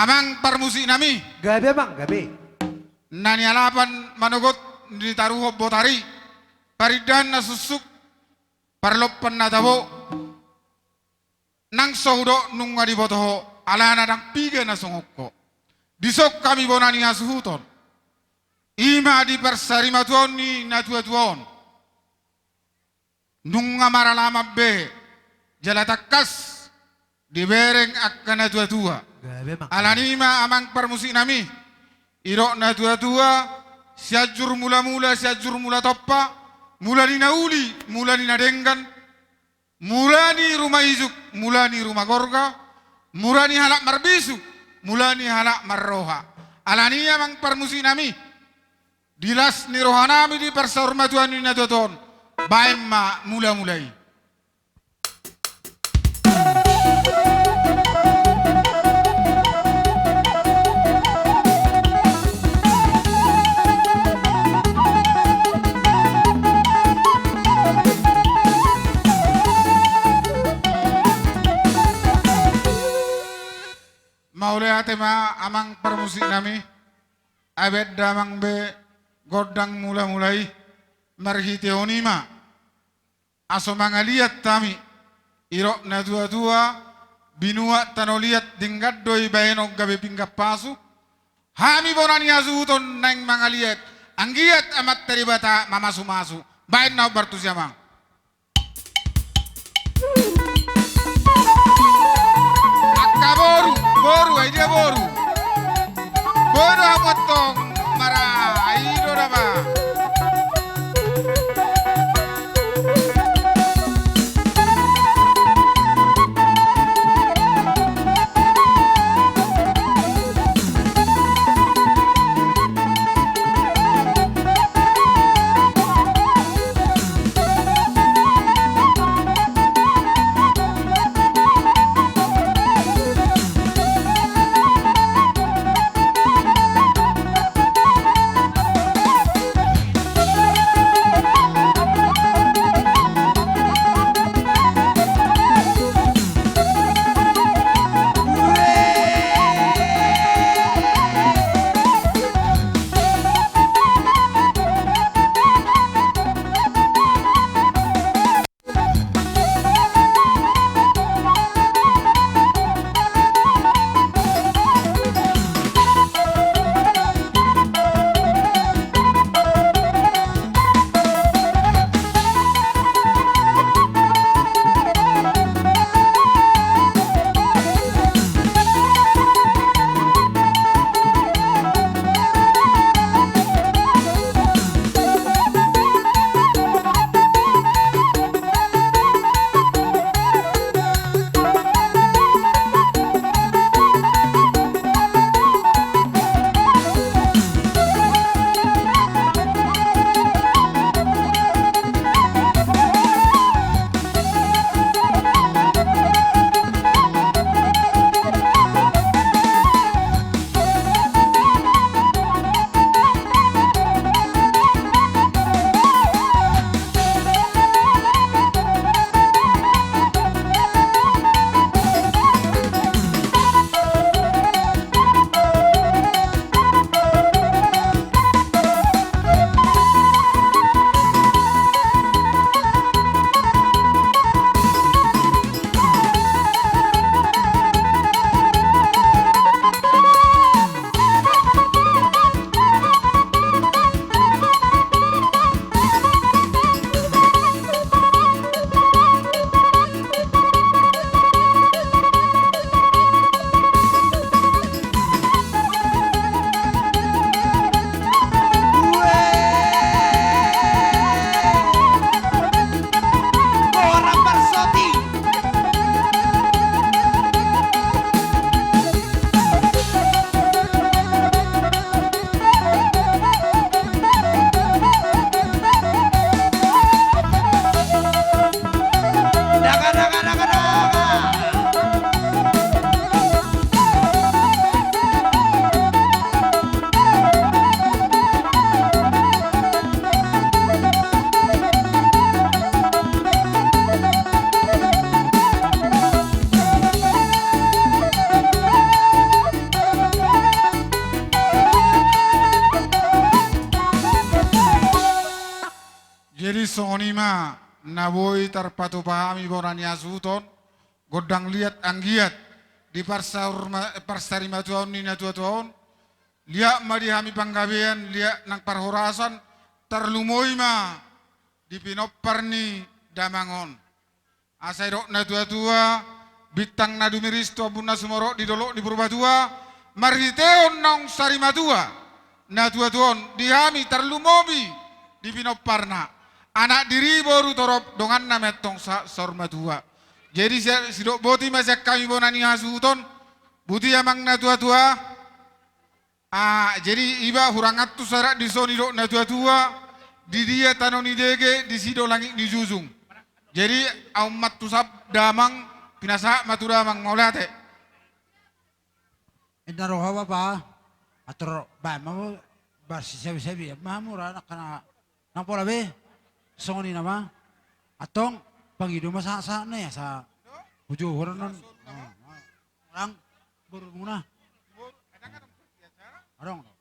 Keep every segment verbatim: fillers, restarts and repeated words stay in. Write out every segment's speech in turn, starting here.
Amang parmusiknami. Gabe, amang, gabe. Na nialapan manogot, nitaruhon botari, parindahan na suksuk, parlompan na tabo. Nang so hudok nunga diboto ho, alana ndang piga na songon ho. Dison hami bona ni hasuhuton. I ma di parsarimatuaon ni natuatua on. Nunga maralaman be, jala tangkas dibereng angka natuatua. Gabe, amang. Alani i ma amang parmusiknami, didok natuatua, Sianjur Mulamula, Sianjur Mula Tompa, mula ni na uli, mula ni na denggan, mula ni ruma ijuk, mula ni ruma gorga, mula ni halak marbisuk, mula ni halak marroha. Alani i amang parmusiknami, di las ni rohanami di parsaurmatuaon ni natuatua on, baen ma mulamula i. Mauliate ma amang parmusiknami. Ai baen damang be gondang mulamula i. Marhitehon i ma, aso mangaliat hami, didok natuatua, binuat tano liat denggan do dibahenon gabe pinggan pasu. Hami bona ni hasuhuton naeng mangaliat, anggiat Amanta Debata mamasumasu. Baen na hombar tusi amang. Angka boru, boru, ai dia boru. Boru hamu antong, mara, ai do nama. Songon i ma na boi tarpatupa hami bona ni hasuhuton, gondang liat anggiat di parsaur-, parsarimatuaon ni natuatua on, liat ma di hami panggabean, liat nang parhorasan, tarlumobi ma di pinompar ni damang on. Asa didok natuatua, bintang na dumiris tu ambun na sumorop di dolok ni Purbatua, marhitehon naung sarimatua natuatua on di hami tarlumobi di pinomparna. Anak diri boru torop donganna ma antong sa-, saur matua. Jadi si-, sidok boti ma sian hami bona ni hasuhuton, boti amang natuatua. Ah, jadi iba hurang antus arak dison, didok natuatua, di dia tano ni dege, disi do langit ni jujung. Jadi aum ma antus damang, pinasahat ma tu damang, mauliate. Inna roha bapa, atur baen ma, barsi sabi-sabi ma hamu ra, nang kana nang pola be. Songon i nama. Antong, pangido ma sahat-sahat na ya, sa uju horan non. Orang, borumuna. Adong do.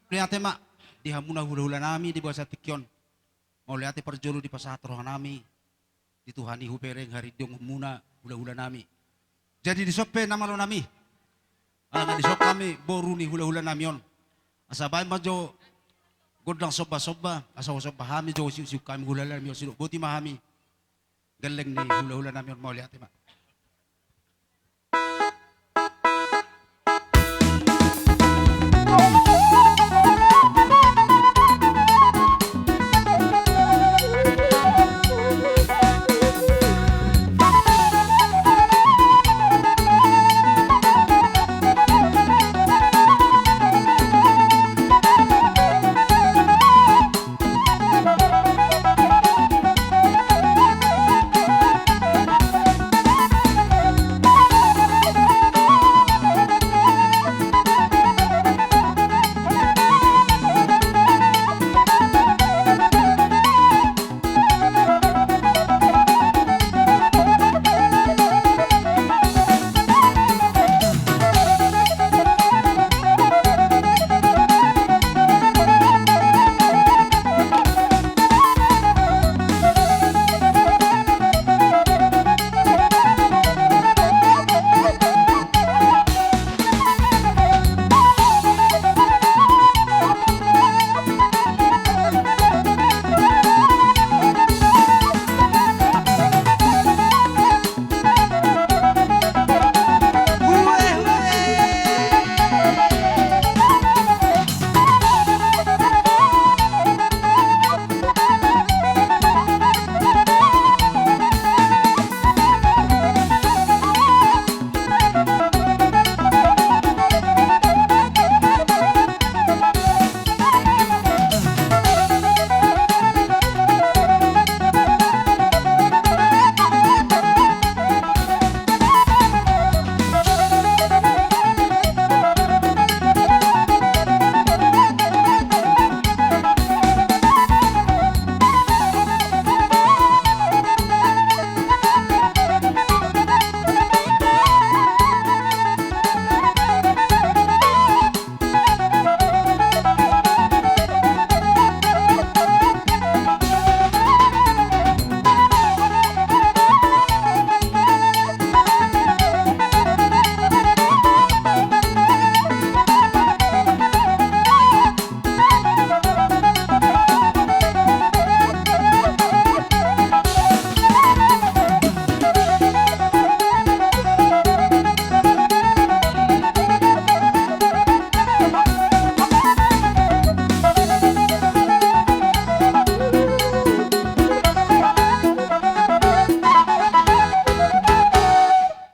Mauliate ma di hamuna hulahula nami di bagasan tingki on. Mauliate parjolo dipasahat roha nami di Tuhan i hubereng harindeonmuna hulahula nami. Jadi dison pe na malo nami, ala nga dison hami boru ni hulahula nami on, asa baen ma jo gondang somba-somba, asa husomba hami jo siuk-siuk hami hulahula nami on, sidok boti ma hami. Gelleng ni hulahula nami on, mauliate ma.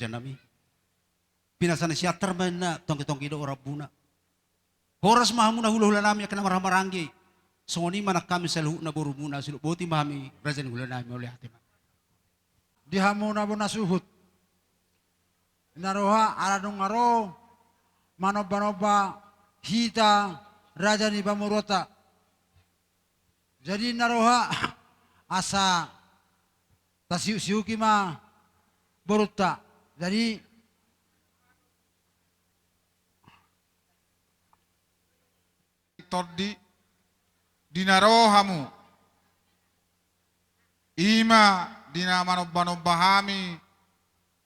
Janami. Pinasahat ni si Antar ma inna, tonggi-tonggi do rambu na. Horas ma hamuna hulahula nami angka na marhahamaranggi. Songon i ma nang hami saluhutna borumuna, sidok boti ma hami raja ni hulahula nami, mauliate ma. Di hamuna bona suhut. Inna roha, ala nunga ro manomba-nomba hita raja ni pamoruonta. Jadi inna roha, asa tasiuk-siuki ma borunta. Jadi tondi, di na ro hamu, i ma di na manomba-nomba hami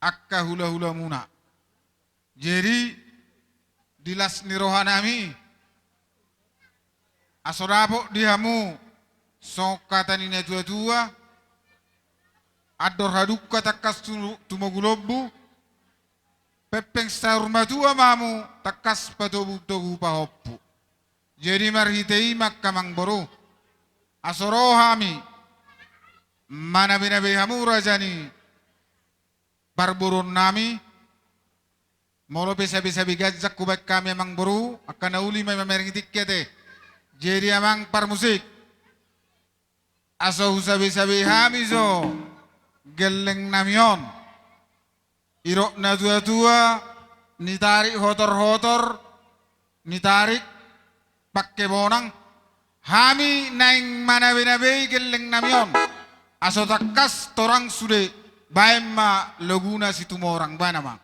angka hula-hulamuna. Jadi, di las ni rohanami, aso dapot di hamu songon hata ni na tua-tua, andor hadungka tangkas tu-, tumogu lombu, pengpeng saur matua ma hamu tangkas patogu-togu pahompu. Jadi marhite i ma angka amangboru, aso ro hami manabe-nabe hamu raja ni parboruonnami. Molo pe sabe-sabe ganjang hubaen hami amangboru, angka na uli ma i mamereng i tingki ate. Jadi amang parmusik, aso husabe-sabe hami jo gellengnami on. Didok na tua-tua, nitarik hotor-hotor, nitarik pangke bonang, hami naeng manabe-nabei gellengnami on. Aso tangkas torang sude, baen ma laguna Situmorang, baen amang.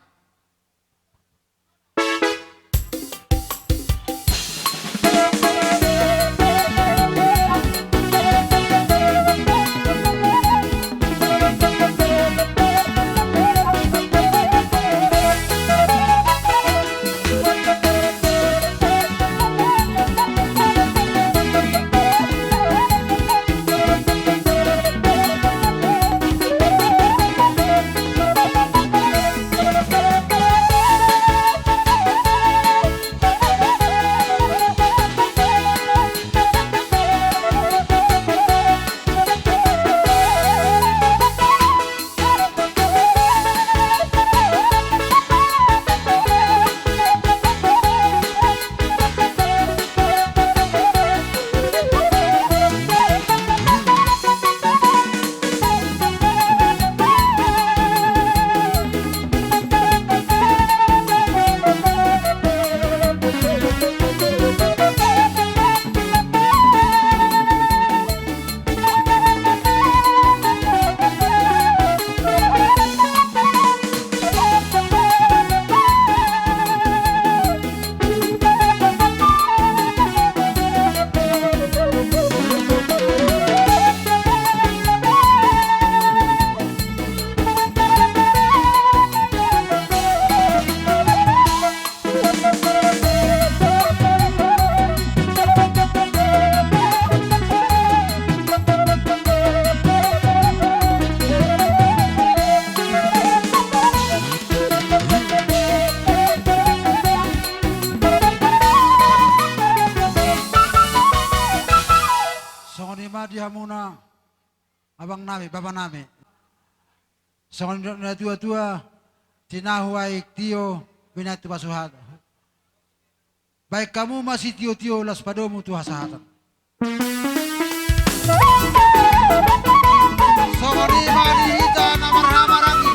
Songon i ma di hamuna, abangnami, bapanami. Songon nidok ni na tua-tua, tinahu aek tio, binahen tu pasuhat. Baen hamu ma sitio-tio, laos padomu tu hasahatan. Songon i ma di hita na marhahamaranggi.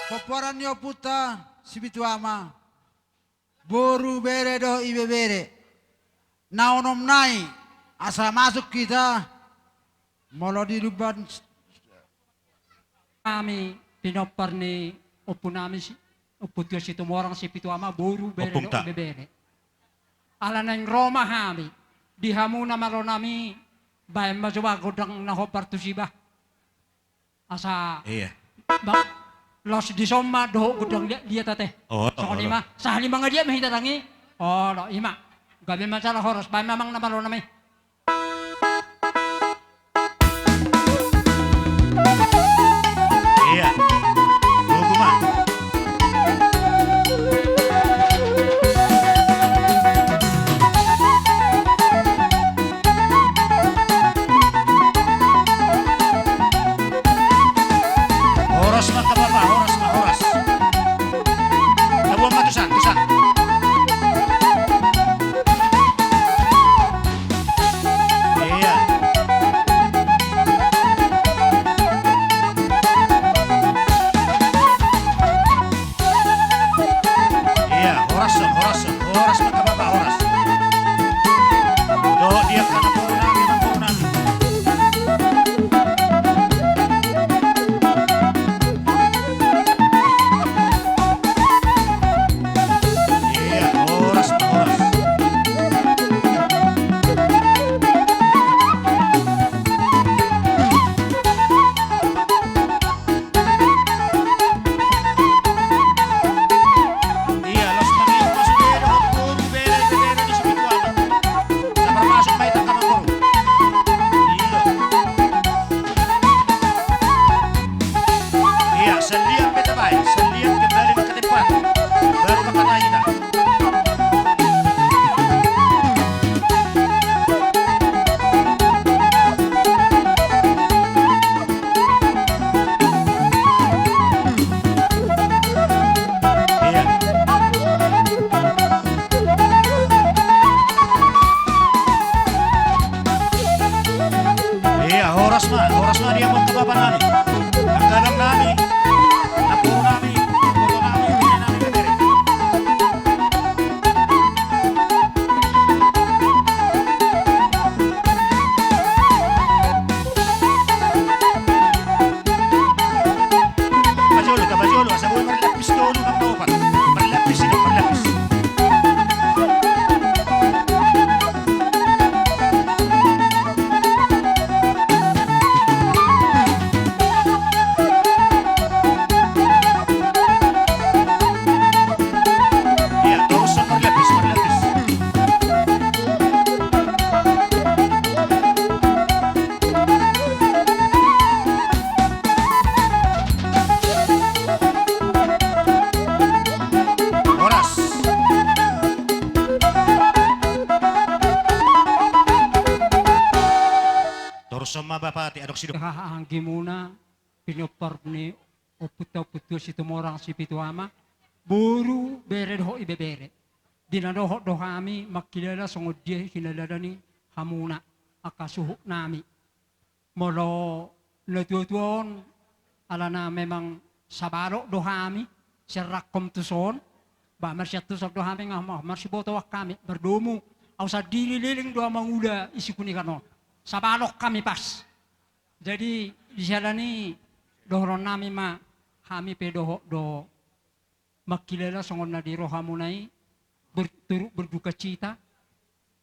Pomparan ni ompunta Sipitu Ama, boru, bere dohot ibebere. Na onom nai, asa masuk hita, molo di lumban hami pinompar ni ompunami si, Ompu Tuan Situmorang Sipitu Ama, boru, bere dohot ibebere. Ala naeng ro ma hami, di hamu na malonami, baen ma jo ba gondang na hombar tusi ba. Asa, iya, ba, laos dison ma dohot gondang liat-liat ate. Olo, songon i ma, olo. Sahali mangaliat ma hita tangi. Olo, i ma. Gabe ma jala horas, baen ma amang na malonami. Iya. Tunggu ma. Horas ma, Bapa, horas ma, horas. Tabuan ma tusan, tusan. Horas ma, horas ma di hamu angka bapa nami, angka abang nami, namboru nami, boru nami, bini nami, bebere. Tamba jolo, tamba jolo, asa boi marlapis tolu nang na opat. Marlapis i do, marlapis. Ia, torus marlapis, marlapis. Horas. Torus ma bapa, te adong sidok. Haha anggimuna, pinompar ni ompunta Ompu Tuan Situmorang Sipitu Ama, boru, bere dohot ibebere. Di na dohot do hami mangkilala songon dia hinalala ni hamuna angka suhut nami. Molo natuatua on, alana memang sabalok do hami, sian Rangkom tuson, ba marsiantusan do hami, nga ma-, marsibotoan hami, mardomu, au sandiri leleng do au mangula isi kunikan on. Sabalok hami pas. Jadi, di siala ni i, dohonon nami ma, hami pe dohot do mangkilala songon na di rohamuna i, ber-, turut berduka cita,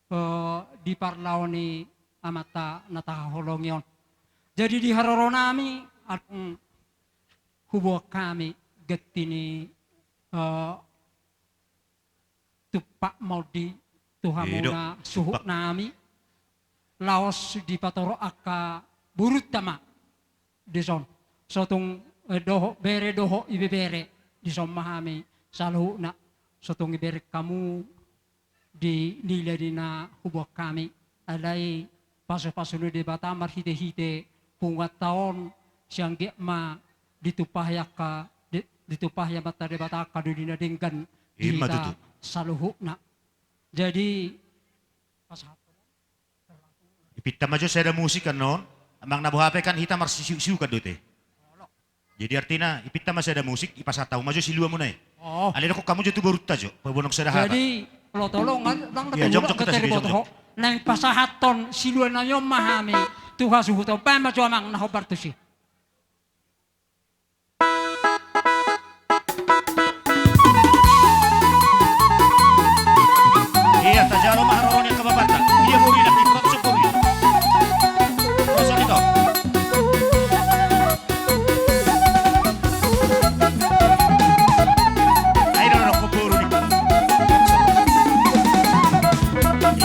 eh, di parlao ni amanta na tahaholongi on. Jadi di haroro nami, adong huboan hami ganti ni, eh, tumpak ma on di tu hamuna suhut nami, laos dipatorop angka borunta ma dison. Sotung, eh, dohot bere dohot ibebere, dison ma hami saluhutna. Sotung ibereng hamu di nilai ni na huboan hami. Alai pasupasu ni Debata marhitehite punguanta on, sai anggiat ma ditumpahi angka, di-, ditumpahi Amanta Debata angka doli na denggan di hita saluhutna. Jadi, pasahat. Ipinta ma jo sada musik annon, amang na boha pe kan hita marsisiuksiukan do te. Jadi artina, ipinta ma sada musik, ipasahat hamu ma jo siluamuna i. Oh. Alai dokkon hamu jo tu borunta jo, paboanhon sada hata. Jadi, tolong, tolong, ia, jongjong hita sude, jongjong. Naeng pasahathon siluanami on ma hami tu hasuhuton, baen ma jo amang na hombar tusi. Ia, tajalo ma haroro ni angka bapanta. Ia, boru i, na di prokso boru i. Prokso ni kau. Ai, dohot, dohot, boru i.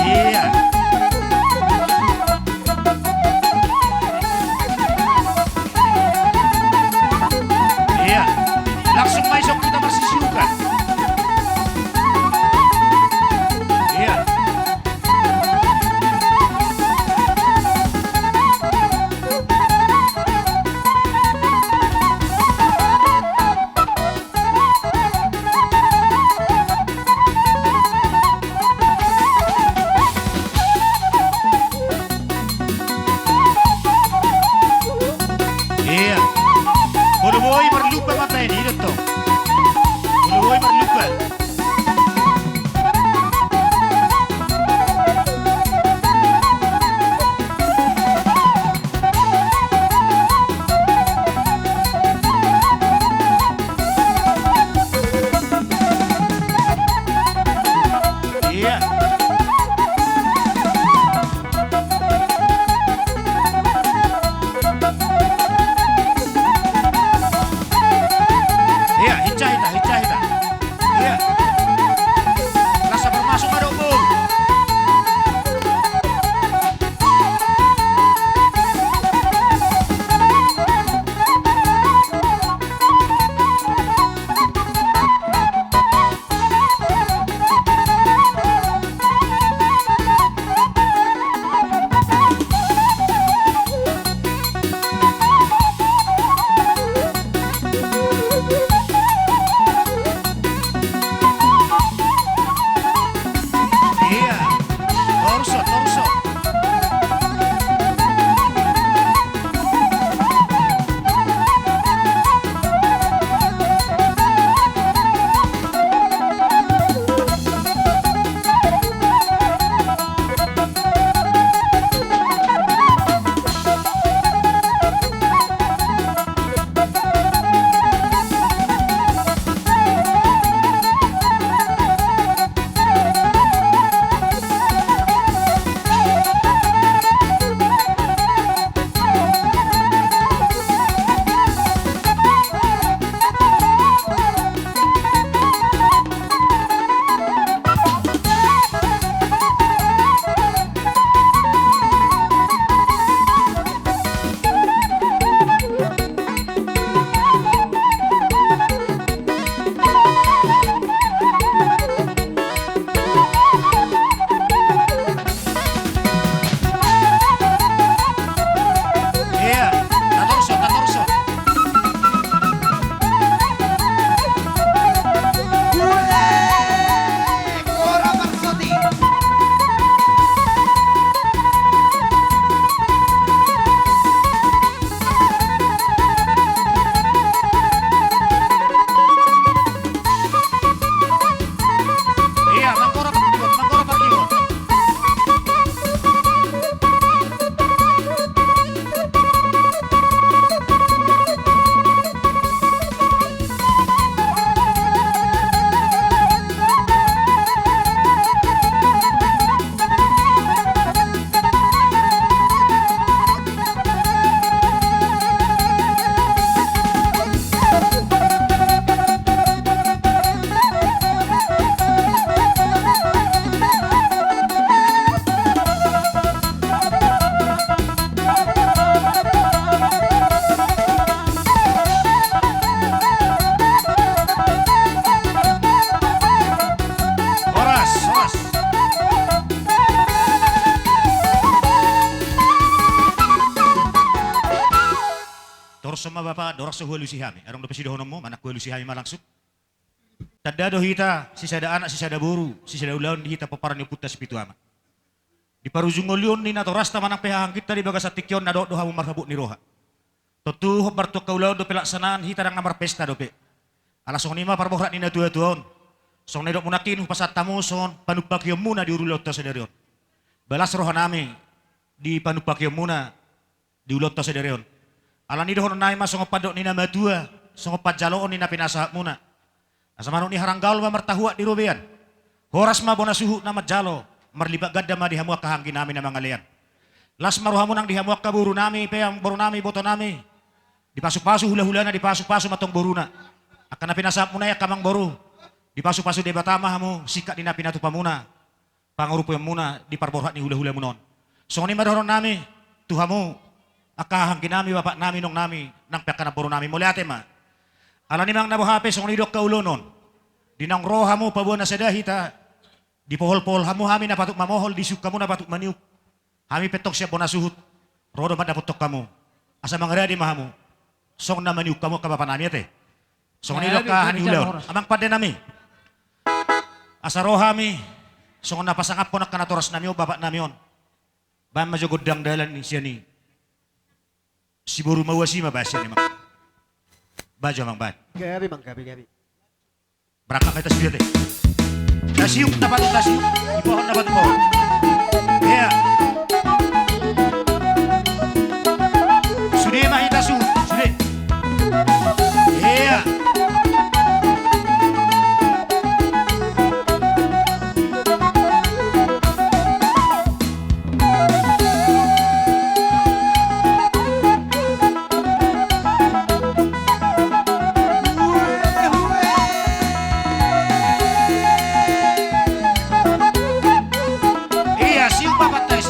Ia. Ia. Langsung ma i songon hita marsisiukan. Ia. Songon ma Bapa, andorang so hualusi hami, adong dope sidohononmu, manang hualusi hami ma langsung. Tanda do hita sisada anak, sisada boru, sisada ulaon di hita pomparan ni ompunta sipitu ama. Di parujung ngolu on ni natorasta manang pe hahangginta di bagasan tingki on, na dohot do hamu marhabot ni roha. Tontu hombar tu angka ulaon dope laksanaan, hita ndang na marpesta dope. Ala songon i ma parborhat ni natuatua on. Songon na nidokmu nangkin hupasahat hamu songon panumpakionmuna di ulaonta sadari on. Balas rohanami di panumpakionmuna di ulaonta sadari on. Alani i dohononnami ma songon pandok ni na matua, songon panjaloon ni na pinasahatmuna. Asa manuk ni haranggaol ma martahuak di robean. Horas ma bona suhut na manjalo, marlipat ganda ma di hamu angka hahangginami na mangalean. Las ma rohamu nang di hamu angka borunami, pe amangborunami, ibotonami. Dipasupasu hulahulana, dipasupasu ma tong boruna. Angka na pinasahatmuna i angka amangboru, dipasupasu Debata ma hamu singkat ni na pinatupamuna, pangurupianmuna di parborhat ni hulahulamuna on. Songon i ma dohononnami tu hamu angka hahangginami, bapaknami, inongnami, nang pe angka namborunami, mauliate ma. Alani i manang na boha pe songon i do angka ulaon on. Di naung ro hamu paboa na sada hita, dipoholpohol hamu hami na patut mamohol, diisuk hamu na patut maniuk. Hami pe tong sian bona suhut ro do mandapothon hamu. Asa mangarade ma hamu songon na maniuk hamu angka bapanami, ate. Songon i do angka haniulaon. Amang pandenami, asa ro hami songon na pasangaphon angka natorasnami on, bapaknami on. Baen ma jo gondang dalan ni sian i. Siboru mauas i ma baen sian i, amang. Baen jo, amang, baen. Gabe, amang, gabe, gabe. Berangkat ma hita sude, ate. Tasiuk na patut tasiuk, ipohon na patut pohon. Ia. Sude ma hita suhut, sude. Ia. Ia, siuk ma pantas,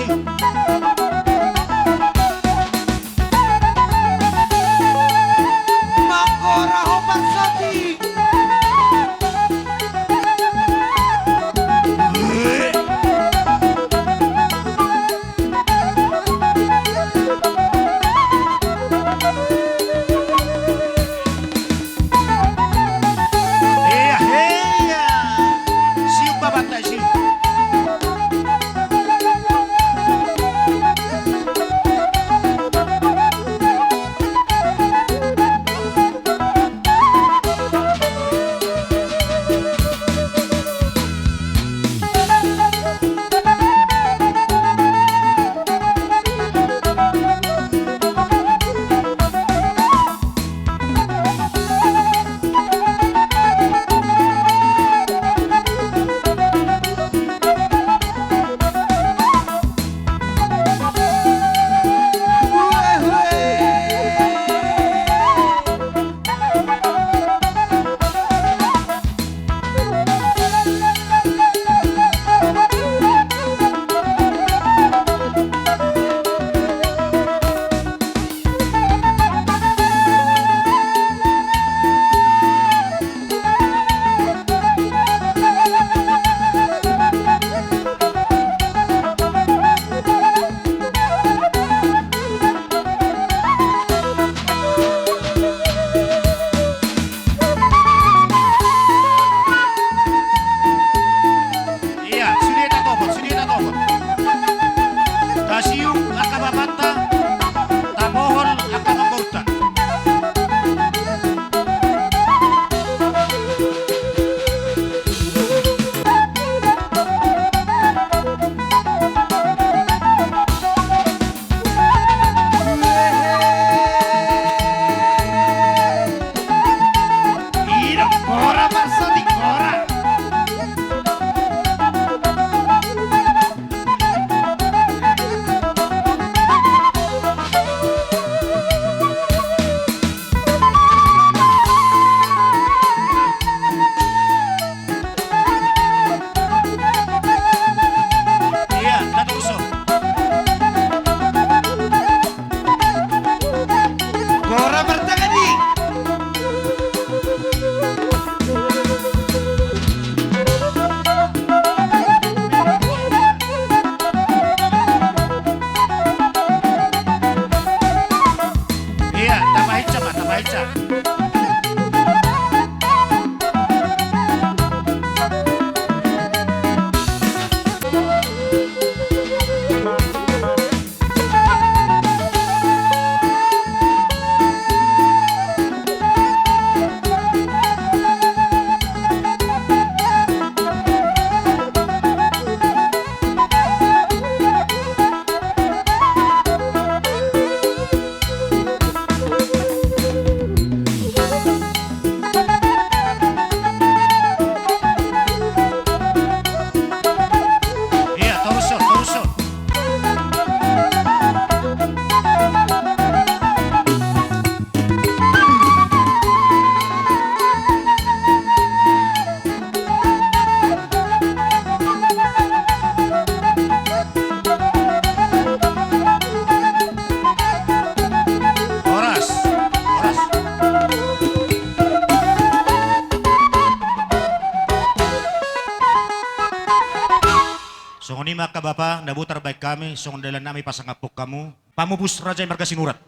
Ima angka bapa, na boi tarbahen hami, songon dalan nami pasangaphon hamu. Pamupus raja i marga Sinurat.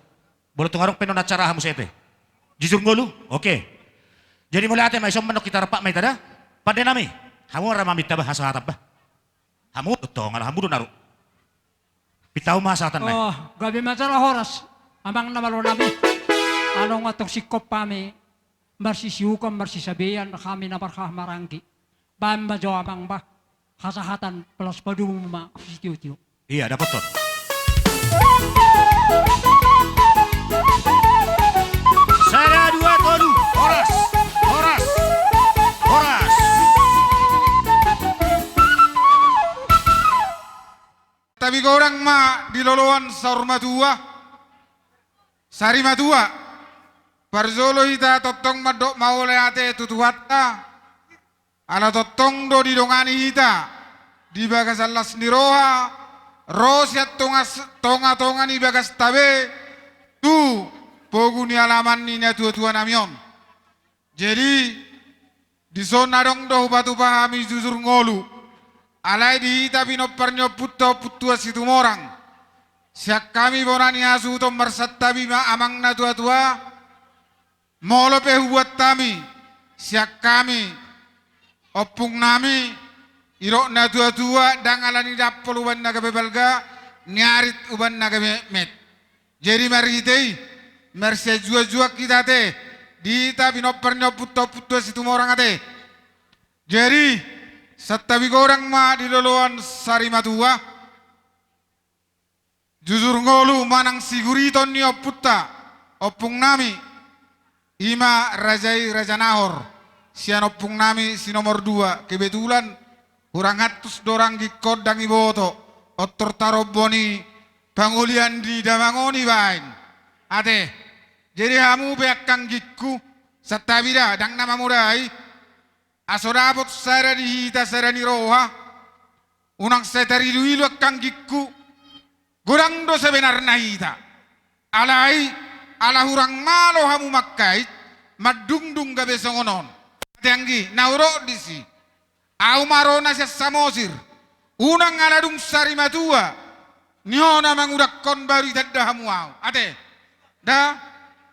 Molo tung adong pe non acara hamu sete. Jujur ngolu? Oke. Jadi mauliate ma, ison mandok hita rap ma hita da. Pande nami. Hamu ra maminta ba hasahatan ba. Hamu do tong, ala hamu do naru. Pinta hamu ma hasahatan nai. Oh, gabe ma jala horas. Amang na malo nami. Adong antong singkop hami. Marsisiukon, marsisabean, hami na marhaha maranggi. Bahen ma jo amang ba. Hasahatan plus padumu ma sitio-tio. Iya, dapothon. Sada, dua, tolu. Horas. Horas. Horas. Tabi godang ma di loloan saur matua. Sari matua. Parjolo hita tongtong mandok mauliate tu Tuhanta. Ala tongtong do didongani hita di bagasan las ni roha, ro sian tonga, tonga-tonga ni bagasta be, tu pogu ni alaman ni natua-tua nami on. Jadi, dison adong do hupatupa hami jujur ngolu. Alai di hita pinompar ni ompunta Ompu Tuan Situmorang. Sian hami bona ni hasuhuton marsantabi ma amang natua-tua. Molo pe hubuat hami, sian hami, ompung nami, didok natua-tua, ndang ala ni dampol umbahen na gabe balga, ni arit umbahen na gabe metmet. Jadi marhite i, marsianjuan-juan hita ate, di hita pinompar ni ompunta Ompu Tuan Situmorang ate. Jadi, santabi godang ma di loloan sari matua. Jujur ngolu manang siguriton ni ompunta, ompung nami, ima raja i Raja Nahor, sian ompung nami si nomor dua, kebetulan hurang hantus do rangging on ndang iboto, on tor tarombon i pangolian ni damang on ibaen. Ate, jadi hamu pe angka anggingku, santabi da, ndang na mamodai, aso dapot sada di hita sada ni roha, unang sai tarilu-ilu angka anggingku, godang do sebenarna hita. Alai, ala hurang malo hamu mangkait, mandungdung gabe songon on. Ate anggi, na hudok disi. Ahu ma ro na sian Samosir. Unang ala dung sari matua. Ni ho na mangudangkon baru itanda hamu ahu. Ate. Da.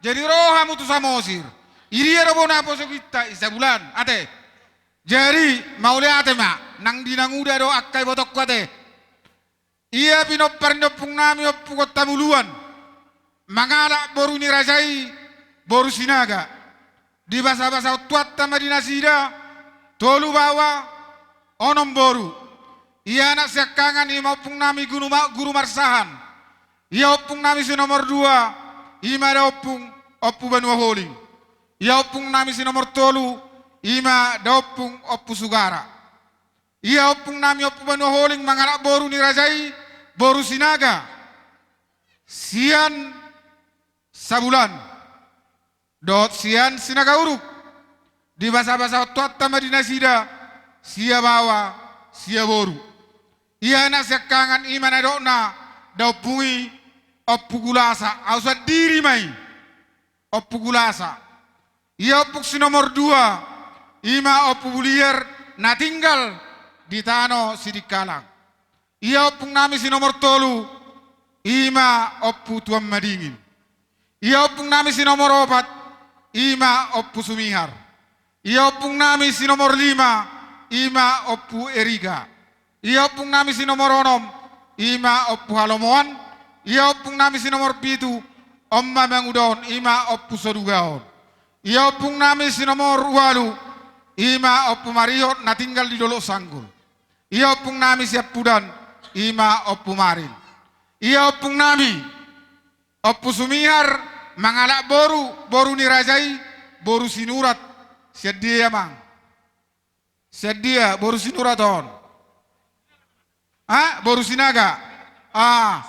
Jadi ro hamu tu Samosir. Idia do bona posokinta i Sabulan. Ate. Jadi, mauliate ma, nang di nanguda do angka ibotongku ate. Ia pinompar ni ompung nami Ompu Kontamuluan, mangalap boru ni raja i, boru Sinaga. Dibasabasa on tu hata ma di nasida, tolu baoa, onom boru. Ia anak siangkangan ima ompung nami guru ma-, guru Marsahan. Ia ompung nami si nomor dua, ima da ompung, Ompu Banua Holing. Ia ompung nami si nomor tolu, ima da ompung, Ompu Sugara. Ia ompung nami Ompu Banua Holing mangalap boru ni raja i, boru Sinaga. Sian Sabulan. Dohot sian Sinaga Uruk. Dibasabasa on tu hata ma di nasida, sia baoa, sia boru. Ia anak siangkangan ima na didokna, da ompung i, Ompu Gulasa, ahu sandiri ma i. Ompu Gulasa. Ia ompung si nomor dua, ima Ompu Buliar na tinggal di tano Sidikalang. Ia ompung nami si nomor tolu, ima Ompu Tuan Madingin. Ia ompung nami si nomor opat, ima Ompu Sumihar. Ia ompung nami si nomor lima, ima Ompu Erika. Ia ompung nami si nomor onom, ima Ompu Halomoan. Ia ompung nami si nomor pitu, on ma manguda on, ima Ompu Soduga on. Ia ompung nami si nomor ualu, ima Ompu Marihot na tinggal di Dolok Sanggul. Ia ompung nami si ampudan, ima Ompu Marin. Ia ompung nami, Ompu Sumihar, mangalap boru, boru ni raja i, boru Sinurat, sian dia amang. Sian dia, boru Sinurat on. Ha? Boru Sinaga. Ah.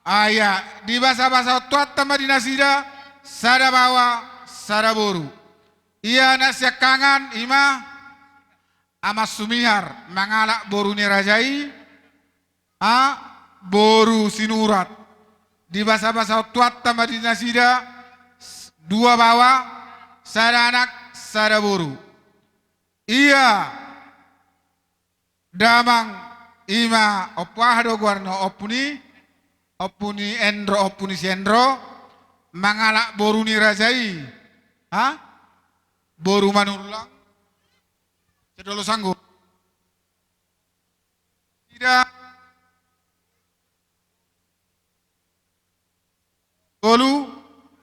Ah, ia. Dibasabasa on tu hata ma di nasida, sada baoa, sada boru. Ia anak siangkangan, ima, Ama Sumihar, mangalap boru ni raja i, a, boru Sinurat. Dibasabasa on tu hata ma di nasida, s-, dua baoa, sada anak, sada boru. Ia, damang, Ima Ompu, aha do goarna, Ompu ni, Ompu ni Endro, Ompu ni si Endro, mangalap boru ni raja i. Ha? Boru Manurlang. Sedolo sanggup. Tidak. Tolu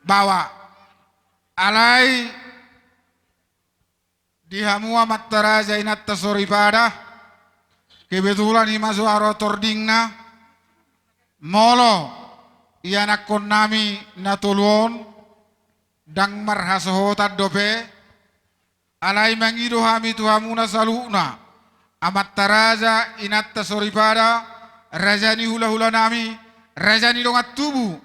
baoa. Alai di hamu amanta raja inanta soripada, kebetulan ima so ro tordingna, molo ianakkonnami na tolu on ndang marhasohotan dope, alai mangido hami tu hamuna saluhutna, amanta raja, inanta soripada, raja ni hulahulanami, raja ni dongan tubu,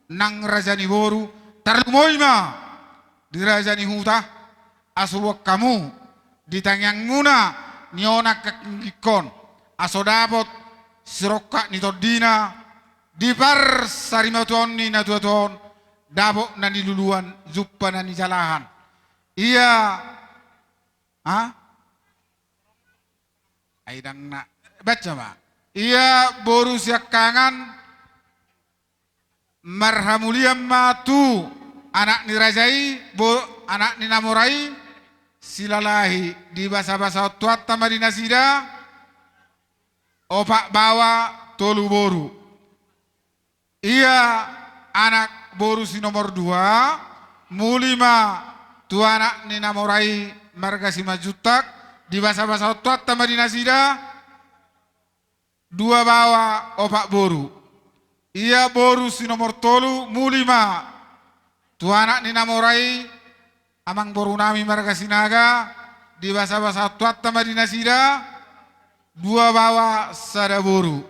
nang raja ni boru, tarlumobi ma di raja ni huta, asa boan hamu di tangiangmuna nion angka ginggingkon, asa dapot sirongkap ni tondina di parsarimatuaon ni natuatua on, dapot na niluluan, jumpa na nijalahan. Ia, ah? Ai ndang na, baca ma. Ia boru siangkangan marhamulian ma tu anak ni raja i, bo-, anak ni na mora i, Silalahi, dibasabasahon Tuhanta ma di nasida, opat baoa tolu boru. Ia anak boru si nomor dua, muli ma tu anak ni na mora i marga Simanjuntak, dibasabasahon Tuhanta ma di nasida, dua baoa opat boru. Ia boru si nomor tolu, muli ma tu anak ni na mora i, amangborunami marga Sinaga, dibasabasahon Tuhanta ma di nasida, dua baoa sada boru.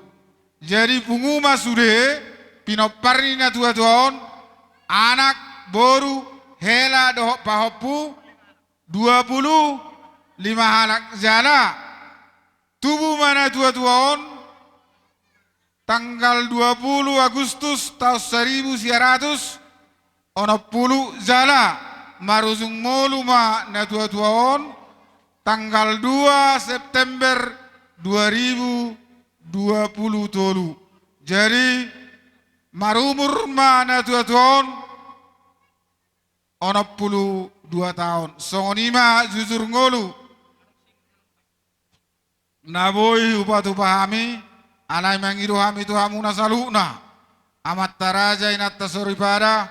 Jadi pungu ma sude pinompar ni natuatua on, anak, boru, hela dohot pahompu, dua pulu lima halak. Jala tubu ma natuatua on tanggal dua pulu Agustus taon saribu sia ratus onom pulu, jala marujung ngolu ma natuatua on tanggal dua September dua ribu dua pulu tolu. Jadi marumur ma natuatua on onom pulu dua taon. Songon i ma jujur ngolu na boi hupatupa hami, alai mangido hami tu hamuna saluhutna, amanta raja, inanta soripada,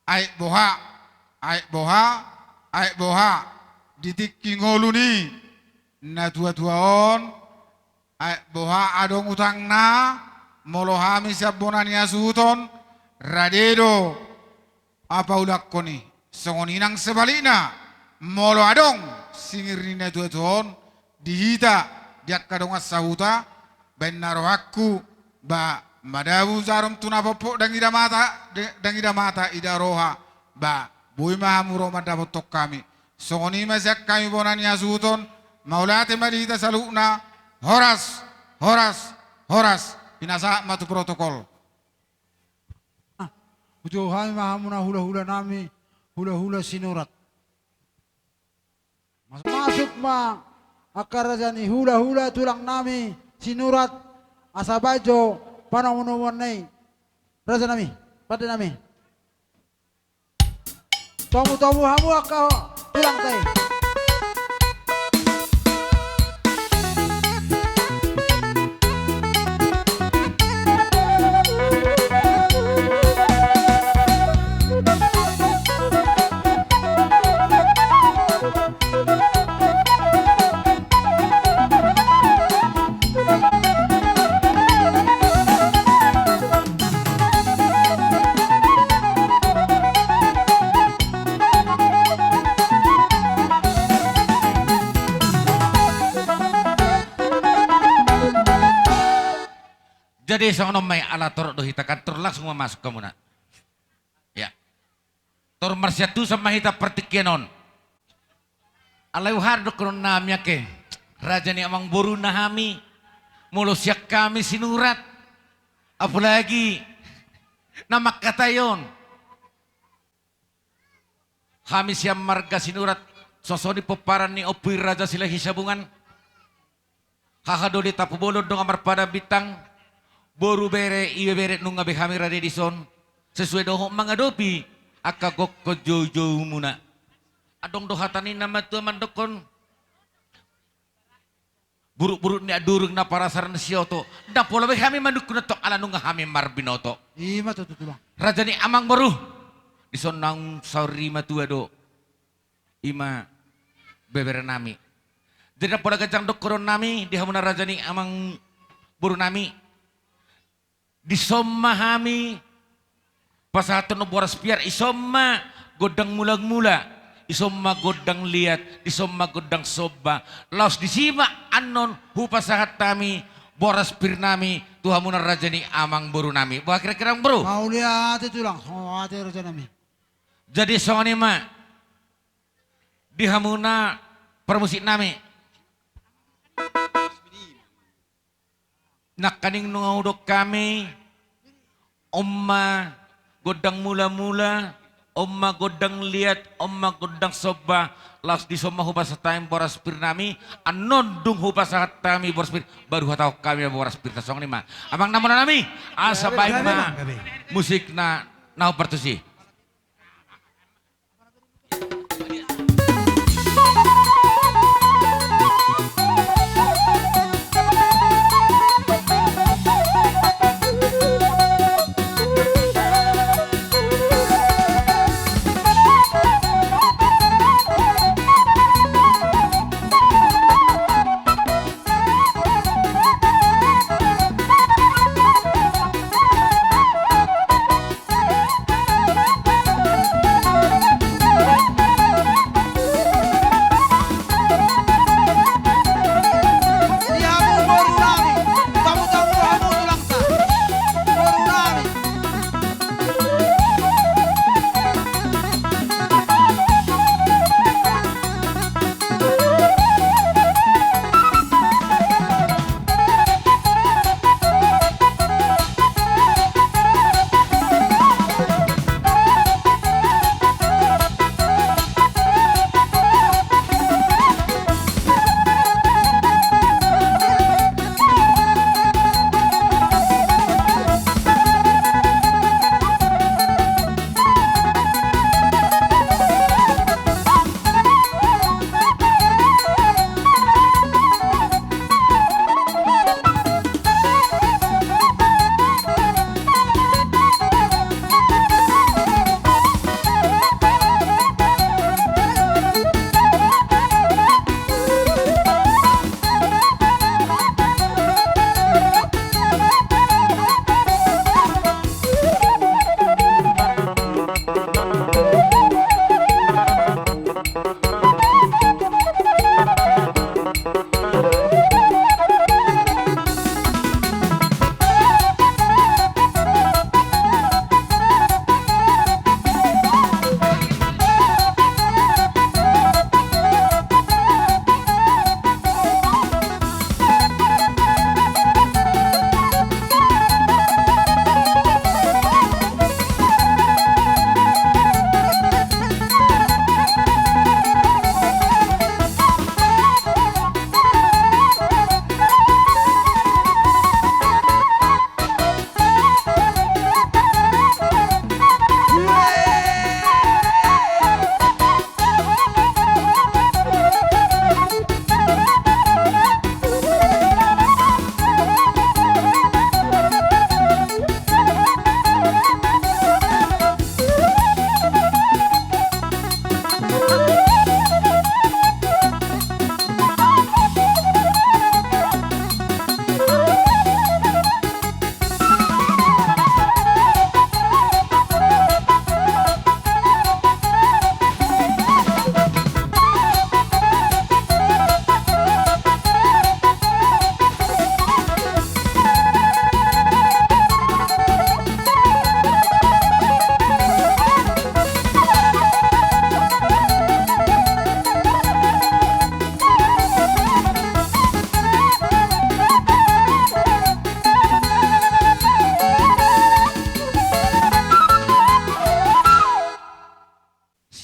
aek boha, aek boha, aek boha di tingki ngolu ni natuatua on, aek boha adong utangna, molo hami sian bona ni hasuhuton, rade do paulakhon i. Songon i nang sebalikna, molo adong singir ni natuatua on di hita, di angka dongan sahuta, baen na rohangku, ba madabu jarom tu na pompok, ndang ida mata, ndang ida mata, ida roha, ba boi ma hamu ro mandapothon hami. Songon i ma sian hami bona ni hasuhuton, mauliate ma di hita saluhutna, horas, horas, horas. Pinasahat ma tu protokol. Ah, hujou hami ma hamuna hulahulanami, hulahula Sinurat. Masuk, masuk ma angka raja ni hulahula tulangnami Sinurat, asa baen jo panomunomuanna i. Rajanami, pandenami. Tomutomu hamu angka tulangta i. Jadi songon on ma i, ala torop do hita kan, tor langsung ma masuk hamuna. Ya. Tor marsiantusan ma hita partingkian on. Alai huhadok do nami angke raja ni amangboruna hami, molo sian hami Sinurat, apalagi na mangkatai on. Hami sian marga Sinurat, songon i pomparan ni Ompu i Raja Silahisabungan. Haha doli Tampubolon dongan marpadan bintang, boru bere, ibebere, nunga be hami rade dison, sesuai dohot mangadopi angka gokhon joujoumuna. Adong do hata ni na matua mandokhon, burukburuk ni andurung na parasar ni sioto, ndang pola be hami manungkun antong ala nunga hami marbinoto. Ima tutu, Tulang. Raja ni amangboru, dison naung saur i matua do. Ima beberenami. Jadi ndang pola ganjang dohononnami di hamuna raja ni amangborunami. Dison ma hami pasahathon boras piar, dison ma gondang mulangmula, dison ma gondang liat, dison ma gondang somba. Laos disi ma annon hupasahat hami boras pirnami tu hamuna raja ni amangborunami. Boha kira-kira, Amangboru? Mauliate, Tulang. Mauliate, rajanami. Jadi songon i ma di hamuna parmusiknami. Nangkaning nunga hudok hami, on ma gondang mulamula, on ma gondang liat, on ma gondang somba, laos dison ma hupasahat hami boras pirnami. Annon dung hupasahat hami boras pir, baru hatahon hami boras pirta. Songon i ma, amang na monanami, asa baen ma musikna na hombar tusi.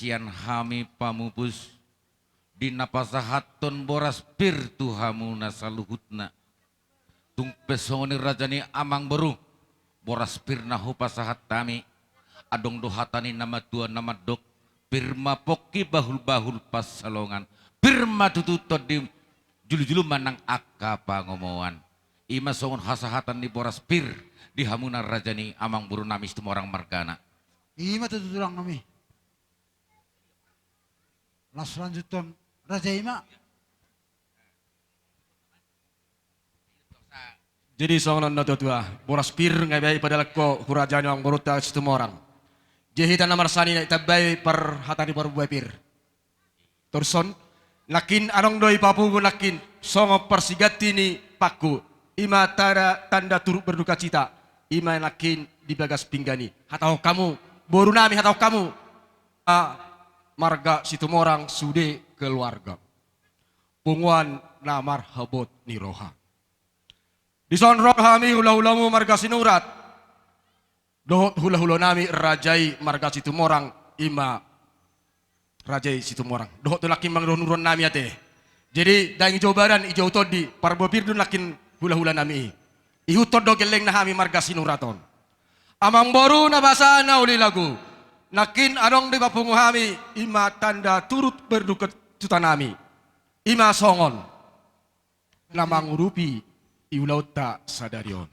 Sian hami pamupus di na pasahathon boras pir tu hamuna saluhutna. Tung pe songon i raja ni amangboru, boras pir na hupasahat hami, adong do hata ni na matua na mandok: Pir ma pongki, bahulbahul pansalongan, pir ma tutu tondi, julujulu ma nang angka pangomoan. I ma songon hasahatan ni boras pir di hamuna raja ni amangboru nami Situmorang margana. I ma tutu tulang nami. Las lanjuthon raja i ma. Jadi songon on, na tuatua, boras pir nga i be i padalahon ho tu raja ni amangborunta Situmorang. Jadi hita na marsanina i, tambai parhata ni parbue pir. Torus on, nangkin adong do i papungu nangkin songon parsiganti ni paku, i ma tanda, tanda turut berdukacita, i ma nangkin di bagas pinggan i. Hatahon hamu, boru nami, hatahon hamu, a, marga Situmorang sude keluarga, punguan na marhabot ni roha. Dison ro hami hulahulamu marga Sinurat dohot hulahula nami raja i marga Situmorang, i ma raja i Situmorang. Dohot tu nangkin mangido hanuruan nami ate. Jadi ndang dijou badan, dijou tondi, parbue pir do nangkin hulahula nami i. Ihuthon do gellengna hami marga Sinurat on. Amangboru na basa na uli lagu, nangkin adong do i papungu hami, i ma tanda turut berdukacita nami, i ma songon na mangurupi i ulaonta sadari on.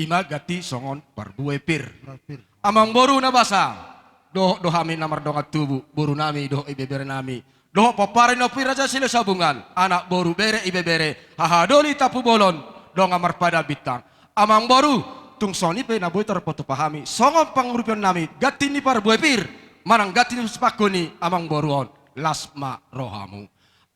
I ma ganti songon parbue pir. Parbue pir. Amangboru na basa, dohot do hami na mardongan tubu, boru nami dohot ibebere nami, dohot pomparan ni Ompu i Raja Silesabungan, anak, boru, bere, ibebere, haha doli Tampubolon, dongan marpada bintang. Amangboru, tung songon i pe na boi tarpatupa hami songon pangurupion nami, ganti ni parbue pir manang ganti ni sipanghon ni amangboru on, las ma rohamu.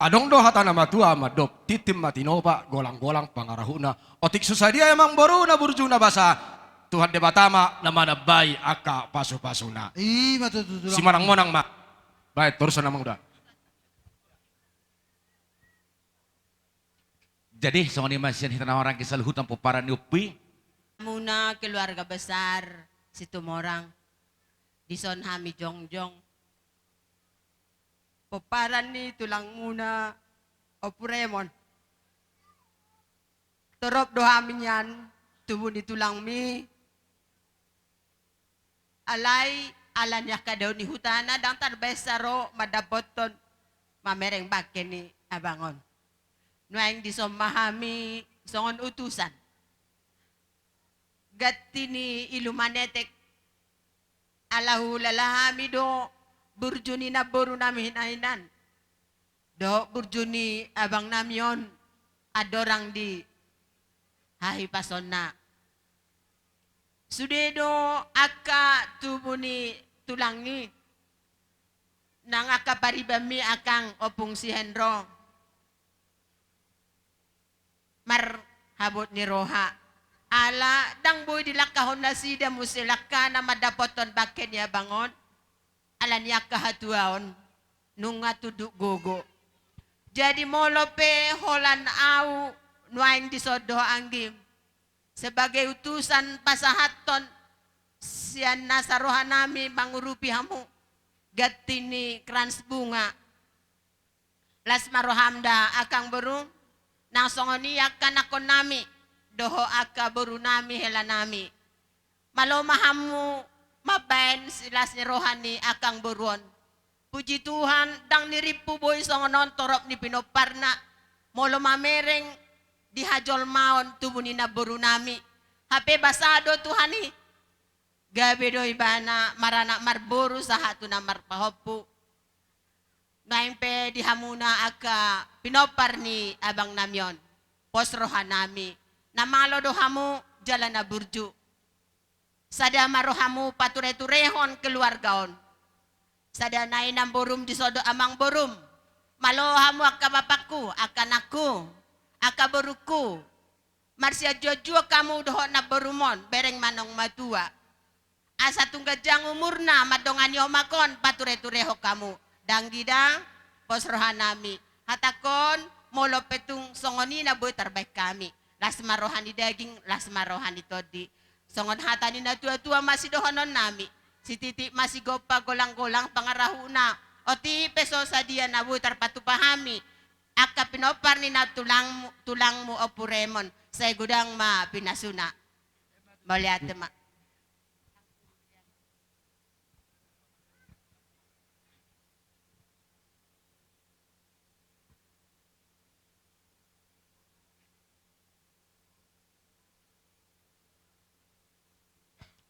Adong do hata na matua mandok: Tintin ma tinopa, golanggolang pangarahutna. Otik so sadia i amangboru na burju na basa, Tuhan Debata ma na manambai angka pasupasuna. I ma tutu tulang. Simonangmonang ma. Baen, torus amang uda. Jadi songon i ma sian hita na maranggi saluhutna pomparan ni Ompu i. Muna keluarga besar Situmorang, dison hami jongjong. Pomparan ni tulangmuna Ompu Remon. Torop do hami nian tubu ni tulangmi. Alai ala ni angka dao ni hutana ndang tarbaen sa ro mandapothon mamereng bangke ni abang on. Nuaeng dison ma hami songon utusan ganti ni ilumanetek. Ala huhilala hami do burju ni namboru nami hinahinan dohot burju ni abang nami on andorang di hahipasonna. Sude do angka tubu ni tulang i nang angka paribanmi, angkang Ompung si Henro, marhabot ni roha. Ala ndang boi dilangkahon nasida muse langkana mandapothon bangke ni abang on, ala ni angka hatuaon nunga tunduk gogo. Jadi molo pe holan ahu nuaeng dison dohot anggi, sebagai utusan pasahathon sian nasa roha nami mangurupi hamu ganti ni krans bunga. Las ma roham da angkang boru, nang songon i angka anakkon nami dohot angka boru nami, hela nami. Malo ma hamu mambaen silas ni roha ni angkang boru on. Puji Tuhan, ndang nirimpu boi songon on torop ni pinomparna molo mamereng di hajolmaon tubu ni namboru nami. Hape basa do Tuhan i, gabe do ibana maranak marboru sahat tu na marpahompu. Nuaeng pe di hamuna angka pinompar ni abang nami on, pos roha nami. Na malo do hamu jala na burju. Sada ma rohamu patureturehon keluarga on. Sada nai namborum dison dohot amangborum. Malo hamu angka bapakku, angka anakku, angka borungku. Marsianjuanjuan hamu dohot namborum on, bereng ma naung matua. Asa tung ganjang umurna mandongani omak on, patureturehon hamu. Danggi da, pos roha nami. Hatangkon, molo pe tung songon i na boi tarbaen hami. Las ma roha ni daging, las ma roha ni tondi. Songon hata ni natuatua ma sidohonon nami. Sititi ma sigompa, golanggolang pangarahutna. Otik pe so sadia na boi tarpatupa hami angka pinompar ni na tulangmu, tulangmu Ompu Remon, sai godang ma pinasuna. Mauliate ma.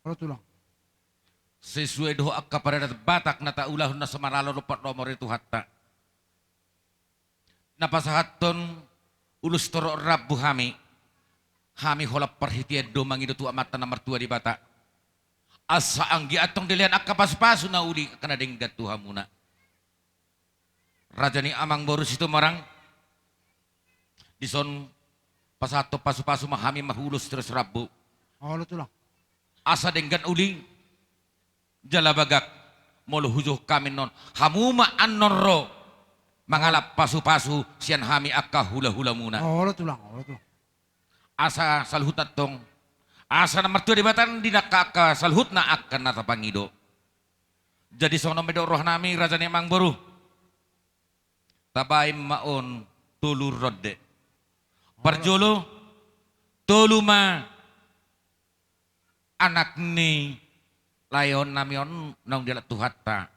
Olo tulang. Sesuai dohot angka paradat Batak na taulahon na so maralo dohot nomor i Tuhanta. Na pasahathon ulos torop rambu hami. Hami holan parhitean do mangido tu Amanta na martua Debata. Asa anggiat tong dilean angka pasupasu na uli angka na denggan tu hamuna. Raja ni amangboru Situmorang. Dison pasahathon pasupasu ma hami marhulos torop rambu. Olo tulang. Asa denggan uli jala bagak, molo hujou hami annon, hamu ma annon ro mangalap pasupasu sian hami angka hulahulamuna. Olo tulang, olo tulang. Asa saluhutna tong, asa na martua Debata di angka, angka saluhutna angka na tapangido. Jadi songon on ma didok rohanami raja ni amangboru. Tabaen ma on tolu ronde. Parjolo, tolu ma anak ni laeonnami on naung dialap Tuhanta.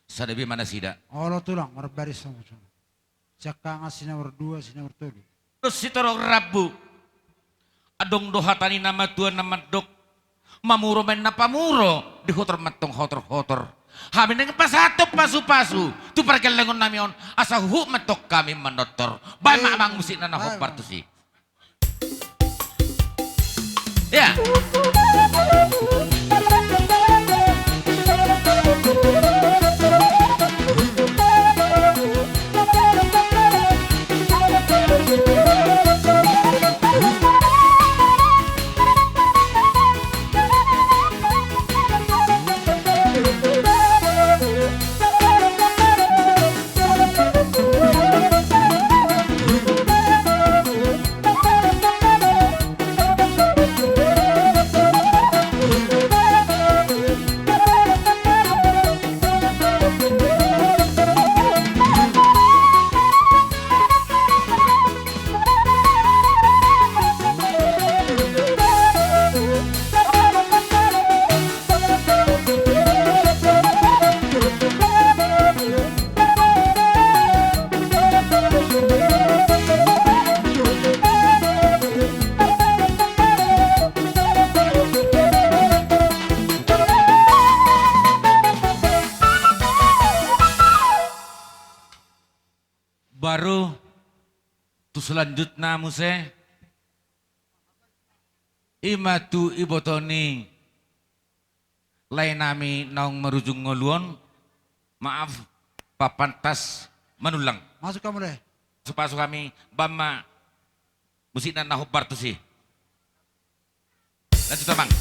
Sada be ma nasida. Olo tulang, marbaris sama sama. Siangkangan si nomor dua, si nomor tolu. Sitorop rambu. Adong do hata ni na matua na mandok. Mamuro ma inna pamuro, dihotor ma tong hotorhotor. Hami naeng pasahathon pasupasu tu pargellengonnami on, asa huhut ma tong hami manortor. Baen ma amang musikna na hombar tusi. Ya. Baru tu selanjutna muse, ima tu iboto ni laenami naung marujung ngolu on, maaf, papantas manullang. Masuk hamu da. Pasupasu hami, baen ma musikna na hombar tusi. Lanjut, Amang.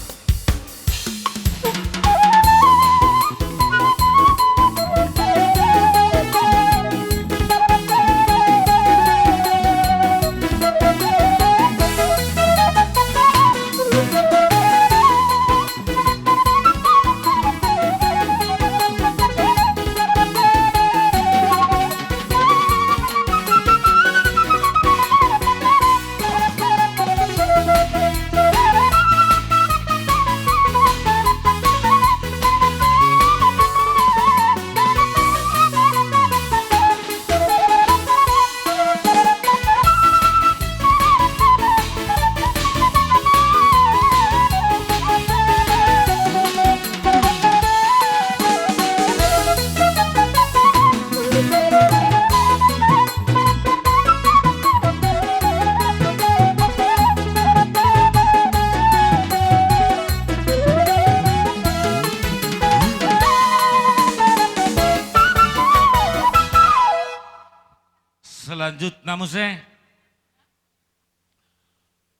Selanjutna muse.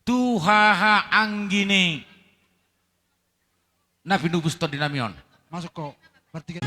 Tu haha anggi ni na pinubus tondinami on. Masuk ko. Bertiga.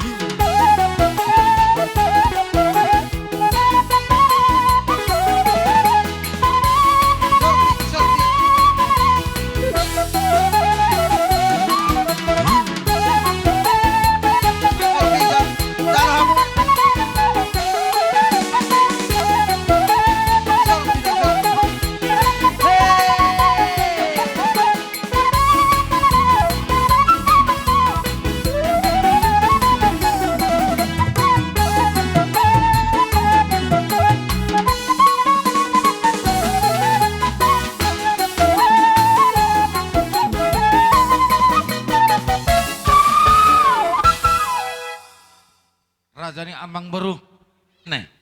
Jadi amang boru. Nih.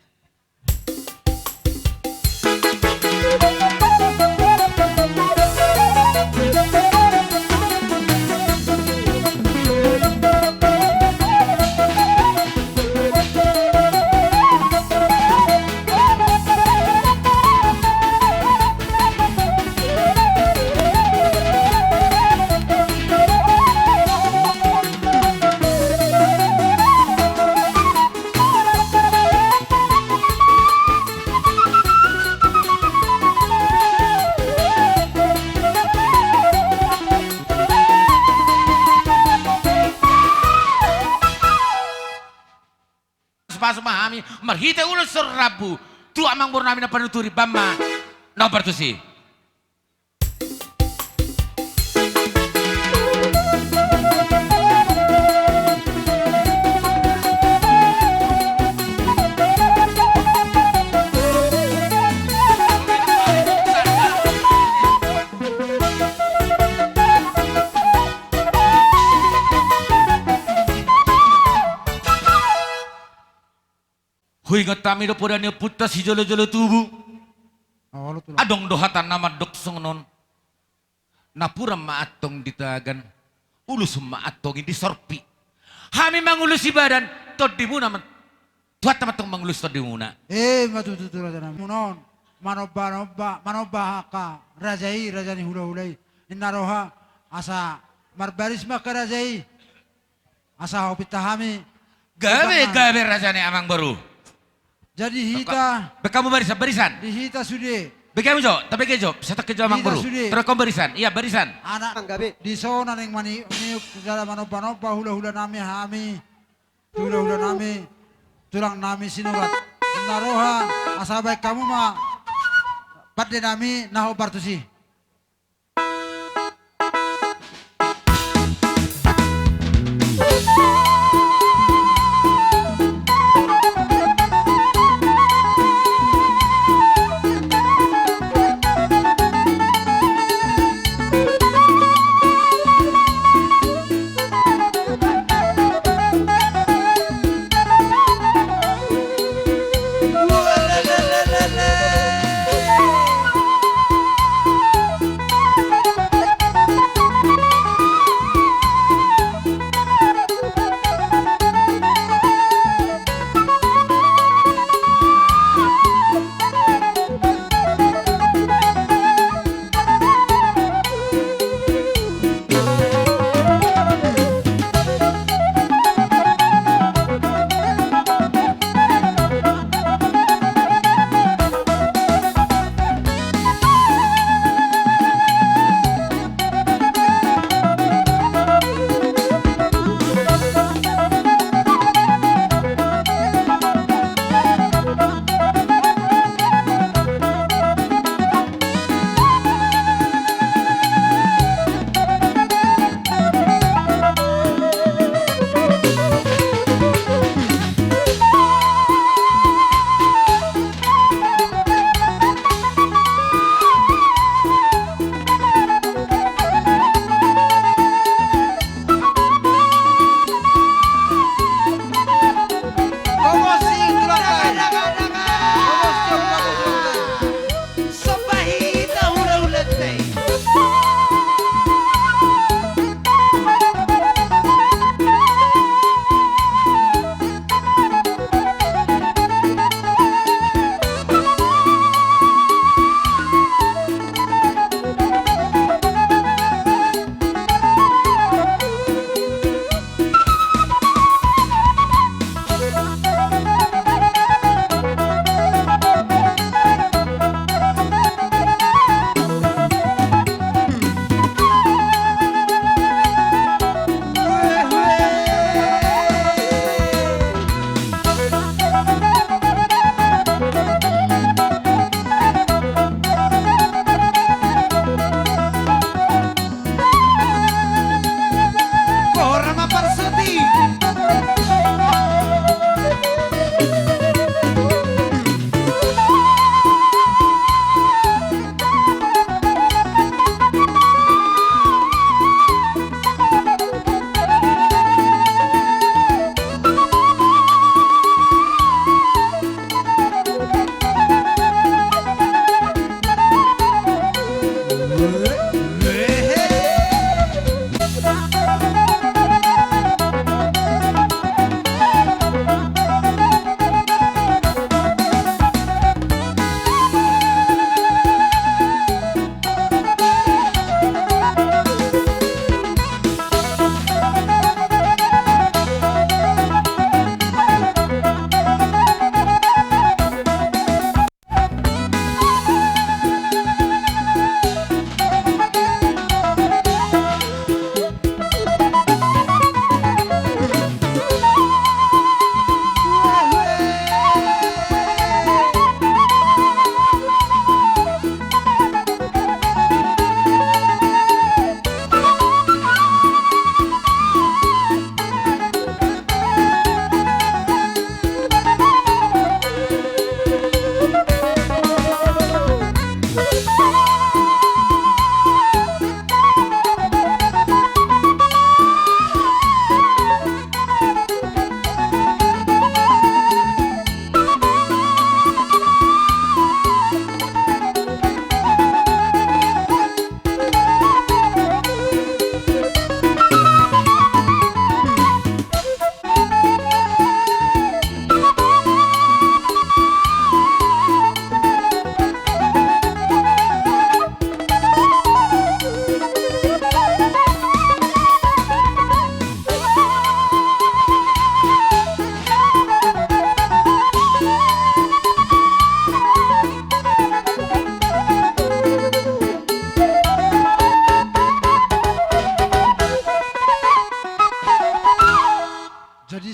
Pasu ma hami marhite ulos rambu tu amang boru nami na panuturi, bahen ma na hombar tusi. Huingot hami do poda ni ompunta sijolojolo tubu. Olo, tulang. Adong do hata na mandok songon on. Napuran ma antong di tagan, ulos ma antong i di sorpi. Hami mangulusi badan, tondimuna ma-, Tuhanta ma antong mangulusi tondimuna. E, ma tutu, tutu, raja nami. Muna on, manomba-nomba, manomba angka raja i, raja ni hulahula i. Ninna roha, asa marbaris ma angka raja i. Asa hupinta hami. Gabe, gabe raja ni amang boru. Jadi hita. Bahen hamu barisan, barisan. Di hita sude. Bahen hamu jo, tabege jo, satongkin jo amang boru. Hita sude. Taruhon barisan, ia barisan. Anak. Gabe. Dison naeng mani-, ni-, jala manomba-nomba hulahula nami hami. Hulahula nami. Tulang nami Sinurat. Ninna roha, asa bahen hamu ma pande nami na hombar tusi.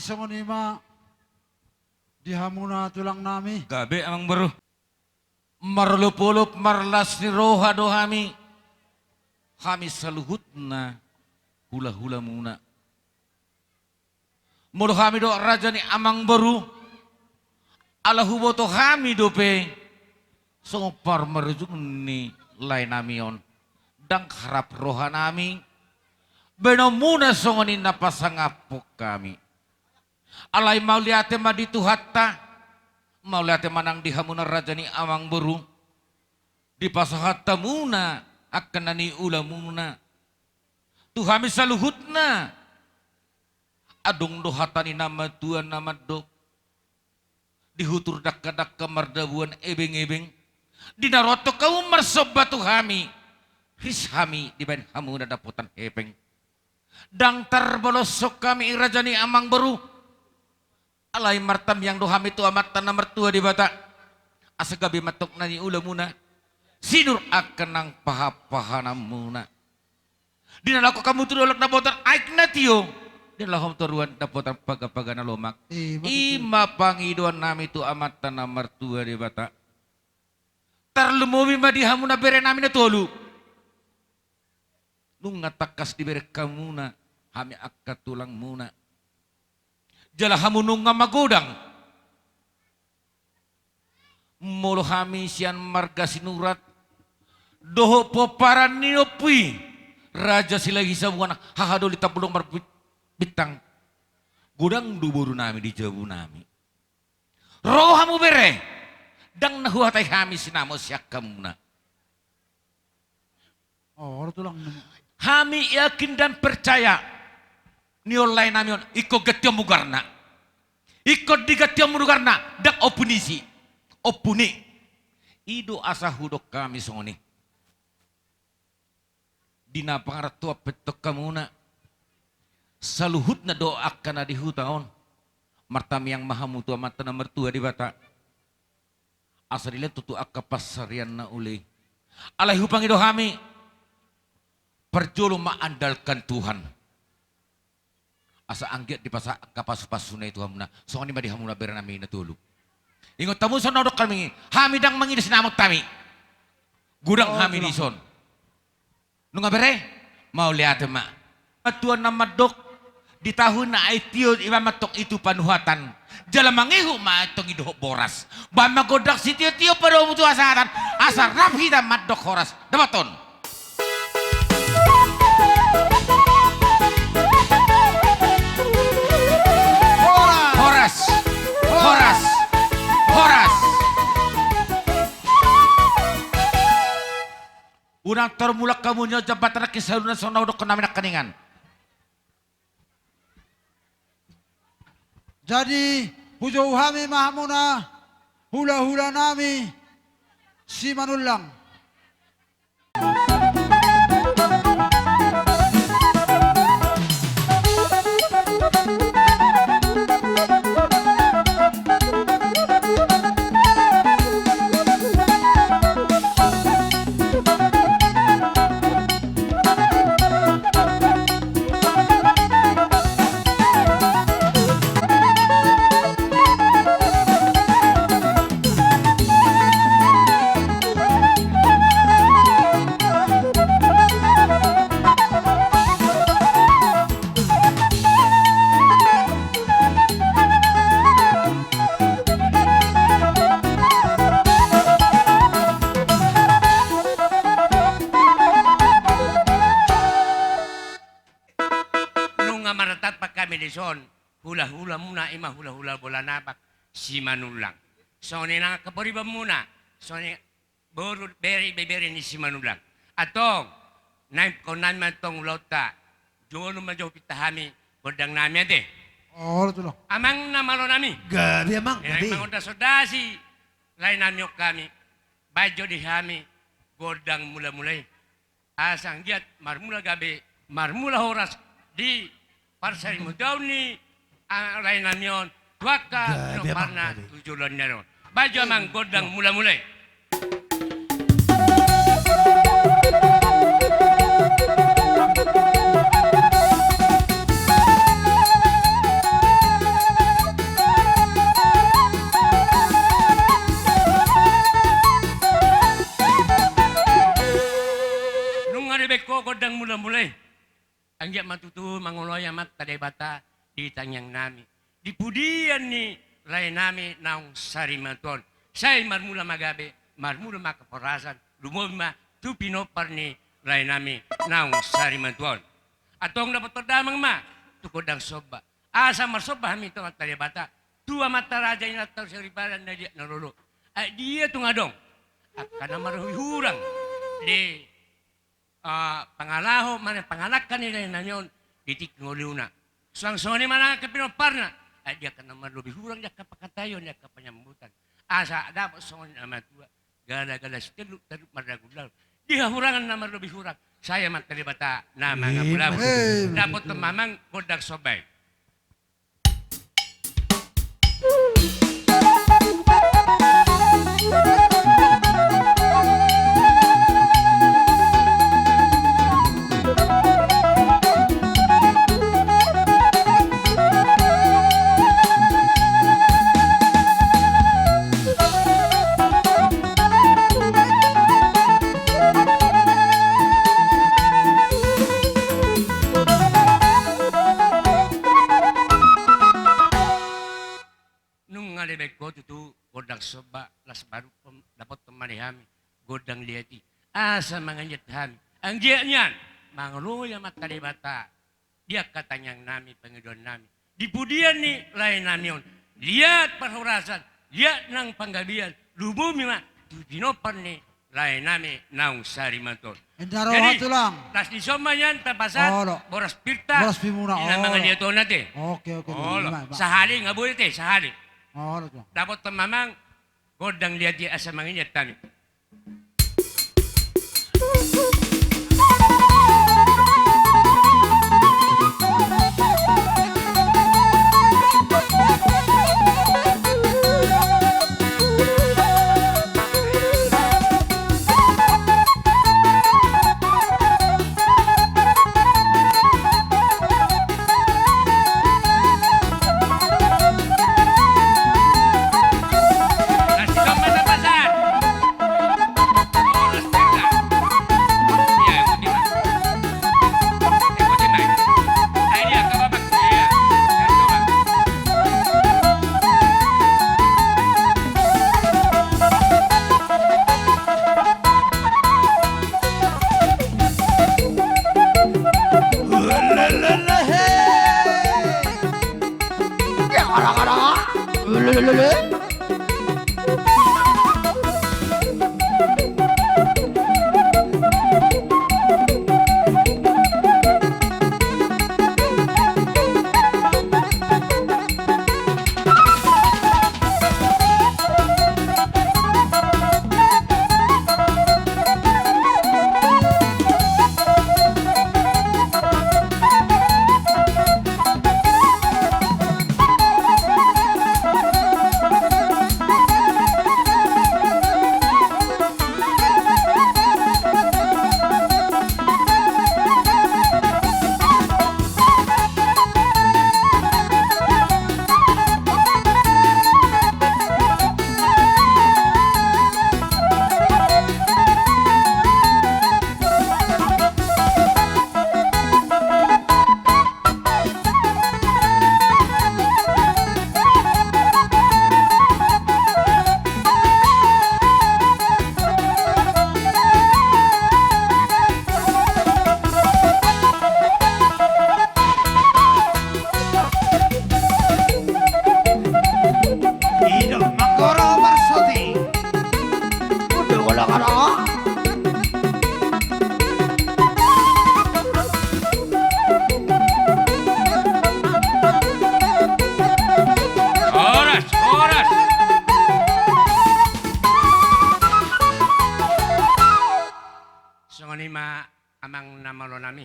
Songon i ma di hamuna tulang nami. Gabe amang boru. Marolopolop marlas ni roha do hami, hami saluhutna hulahulamuna. Molo hami do raja ni amang boru, ala huboto hami dope songon parmarujung ni lae nami on, ndang rap roha nami baenonmuna songon i na pasangaphon hami. Alai mauliate ma di Tuhanta, mauliate ma nang di hamuna raja ni amang boru, dipasahat hamuna angka na niulamuna tu hami saluhutna. Adong do hata ni na matua na mandok, di hutur dangkadangka mardabuan ebengebeng, di na ro antong hamu marsomba tu hami, ris hami dibaen hamuna dapotan hepeng. Ndang tarbaloshon hami i raja ni amang boru. Alai martamiang do hami tu Amanta na martua Debata, asa gabe ma antong na niulamuna, sinur angka nang pahanpahananmuna. Di na laho hamu tu dolok dapotan aek na tio, di na laho hamu tu toruan dapotan pagapaga na lomak. I ma tutu. I ma pangidoan nami tu Amanta na martua Debata. Tarlumobi ma di hamuna bere nami na tolu. Nunga tangkas dibereng hamuna hami angka tulangmuna. Jala hamu nunga magodang. Molo hami sian marga Sinurat dohot pomparan ni ompu i, Raja Silahi Sabuan, haha doli Tambolong Marbintang, godang do boru nami di jabu nami. Ro hamu bere, ndang na huhatai hami sinamot sian hamuna. Oh, ro tulang nami. Hami yakin dan percaya, ni on lae nami on, ingkon gantion mugarna. Ingkon digantion mugarna, ndang ompu ni si, ompu ni. I do asa hudok hami songon i. Di na pangarantoan pe antong hamuna, saluhutna do angka na di huta on, martamiang ma hamu tu Amanta na martua Debata, asa dilehon tutu angka pansarian na uli. Alai hupangido hami, parjolo ma andalkan Tuhan. Asa anggiat dipasahat angka pasupasuna i tu hamuna. Songon i ma di hamuna bere nami na tolu. Ingot hamu songon na hudok hami, hami ndang mangido sinamot hami. Godang hami dison. Nunga bere? Mauliate ma. Matua na mandok, di tahu na aek tio i ma antong i tu panuhatan. Jala mangihut ma antong i dohot boras. Baen ma gondang sitiotio padomu tu hasahatan. Asa rap hita mandok horas. Dapoton. Horas. Horas. Horas. Horas. Unang tarmulak hamu nion jambatan nangkin saluhutna songon na hudokkon nami nangkiningan. Jadi, hujou hami ma hamuna, hulahula nami, Simanullang. Nunga marnatampak hami dison, hulahulamuna i ma hulahula Bola Napak Simanullang. Songon i nang angka paribanmuna, songon i boru, bere, ibebere ni Simanullang. Antong, naeng hon nami ma antong ulaonta, jolo ma jo pinta hami gondang nami ate. Olo tulang. Amang na malo nami. Gabe amang, gabe. Naeng mangondasondasi lae nami on hami. Baen jo di hami gondang mulamula i. Asa anggiat marmula gabe, marmula horas di parsarimudaon ni, ah, lae nami on tu angka pinompar na tu joloan ni ari on. Baen jo amang gondang mulamula i. Anggiat ma tutu mangoloi Amanta Debata di tangiang nami, di pudian ni lae nami naung sari matua on. Sai marmula ma gabe, marmula ma keporasan, lumobi ma tu pinompar ni lae nami naung sari matua on. Antong dapothon damang ma tu gondang somba. Asa marsomba hami tu Amanta Debata, tu amanta raja, inanta soripada na liat na lolo. Ai dia tung adong angka na marlobi hurang di, ah, pangalaho manang pangalangka ni lae nami on di tingki ngoluna. Suang songon i manang angka pinomparna. Ai dia angka na marlobi hurang di angka pangkataion, di angka panyambutan. Asa dapot songon i na matua, gala-gala sitelluk tanduk mardagu-dagu di hahurangan na marlobi hurang. Sai Amanta Debata na mangabulabul. Amin. Dapothon ma amang gondang somba i. Nunga dibaen ho tutu gondang somba, laos baru pem-, dapothon ma di hami gondang liat i, asa mangandian hami. Anggiat nian mangoloi Amanta Debata di angka tangiang nami, pangidoan nami, di pudian ni lae nami on, liat parhorasan, liat nang panggabean, lumobi ma tu pinompar ni lae nami naung sari matua on. Jadi, las ni somba nian tapasahat boras pirta. Boras pirmuna, olo. Di na mangaliat on ate. Oke, oke. Olo. Sahali, nga boi ate, sahali. Olo, tulang. Dapothon ma amang gondang liat i asa mangandian hami. Horas, horas. Songon i ma amang na malo nami.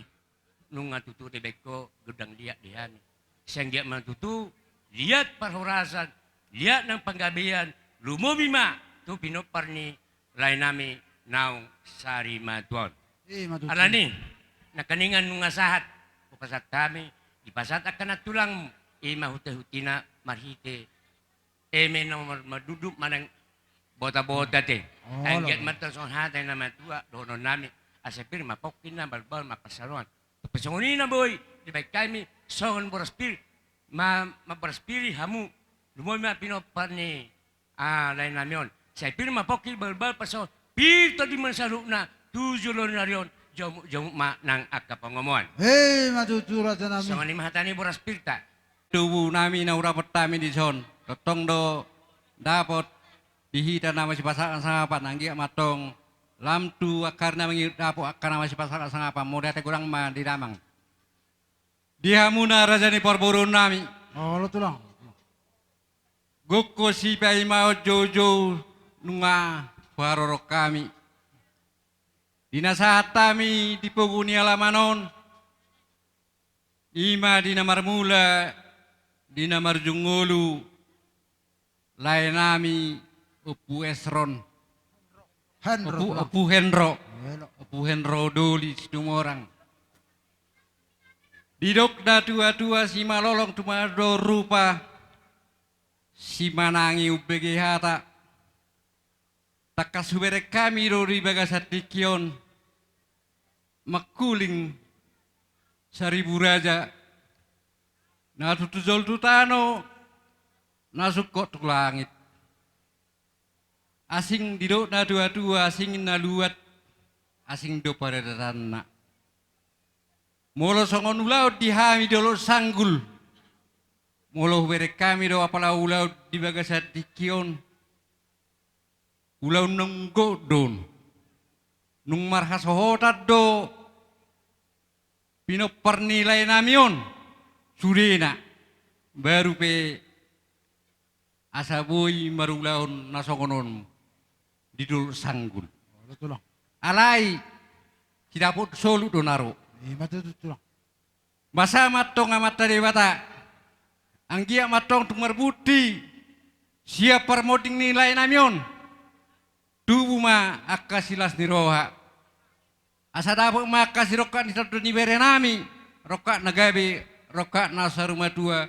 Nunga tutu dibaen ho gondang liat di hami. Sai anggiat ma tutu liat parhorasan, liat nang panggabean, lumobi ma tu pinompar ni lae nami naung sari matua on. Alani nangkiningan nunga sahat hupasahat hami, dipasahat angka nantulangmu, i ma hutahutina marhite eme na mar-, mardudu manang botabota te. Anggiat ma tarsongon hata ni na matua dohonon nami, asa pir ma pongki, na balbal ma pansalongan. Pe songon i na boi dibaen hami songon boras pir, ma, mamboras pir hamu, lumobi ma pinompar ni, ah, lae nami on. Sai pir ma pongki balbal paso, pir tondi ma saluhutna tu joloan ni ari on, jomuk-jomuk ma nang angka pangomoan. Emma tutu raja nami. Songon i ma hata ni boras pirta. Tubu nami na hudapot hami dison, tongtong do dapot di hita na masipasahat sangapan, anggiat ma tong lam tu angka ari na mangihut dapot angka na masipasahat sangapan, mauliate godang ma di damang. Di hamuna raja ni parboruon nami. Olo tulang. Gokhon sipaimaon joujou nunga huharoro hami. Di na sahat hami di pogu ni alaman on, i ma di na marmula, di na marujung ngolu, lae nami Ompu Esron. Henro, Ompu, Tulang. Ompu Henro. Elo. Ompu Henro Doli Situmorang. Didok na tua-tua, simalolong tu madao rupa, simanang i umbege hata. Tangkas hubereng hami do di bagasan tingki on, mangkuling saribu raja, na tutu jolo tu tano, na sungkot tu langit. Asing didok na tua-tua, asing na luat, asing do paradatanna. Molo songon ulaon di hami Dolok Sanggul, molo hubereng hami do apala ulaon di bagasan tingki on, ulaon nunggok do on. Nunga marhasohotan do pinompar ni lae nami on sudena, baru pe asa boi marulaon na songon on di Dolok Sanggul. Olo tulang. Alai sidapot solu do na ro. Emma tutu tulang. Basa ma antong Amanta Debata, anggiat ma antong tung marbunting sian parmonding ni lae nami on, tubu ma angka silas ni roha. Asa dapot ma angka sirongkap ni tondi ni bere nami, rongkap na gabe, rongkap na saur matua,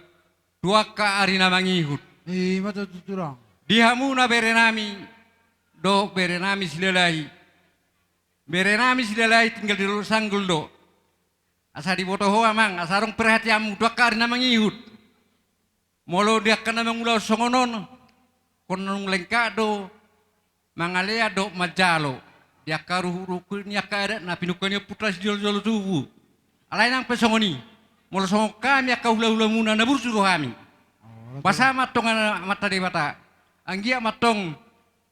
tu angka ari na mangihut. Emma tutu tulang. Di hamuna bere nami, dohot bere nami Silalahi. Bere nami Silalahi tinggal di Dolok Sanggul do. Asa diboto ho amang, asa adong perhatianmu tu angka ari na mangihut. Molo di angka na mangulahon songon on, hon nunga lengkap do mangalean dohot manjalo di angka ruhut-ruhut ni angka adat na pinungka ni ompunta sijolo-jolo tubu. Alai nang pe songon i, molo songon hami angka hula-hulamuna na burju do hami. Basa ma antong Amanta Debata, anggiat ma antong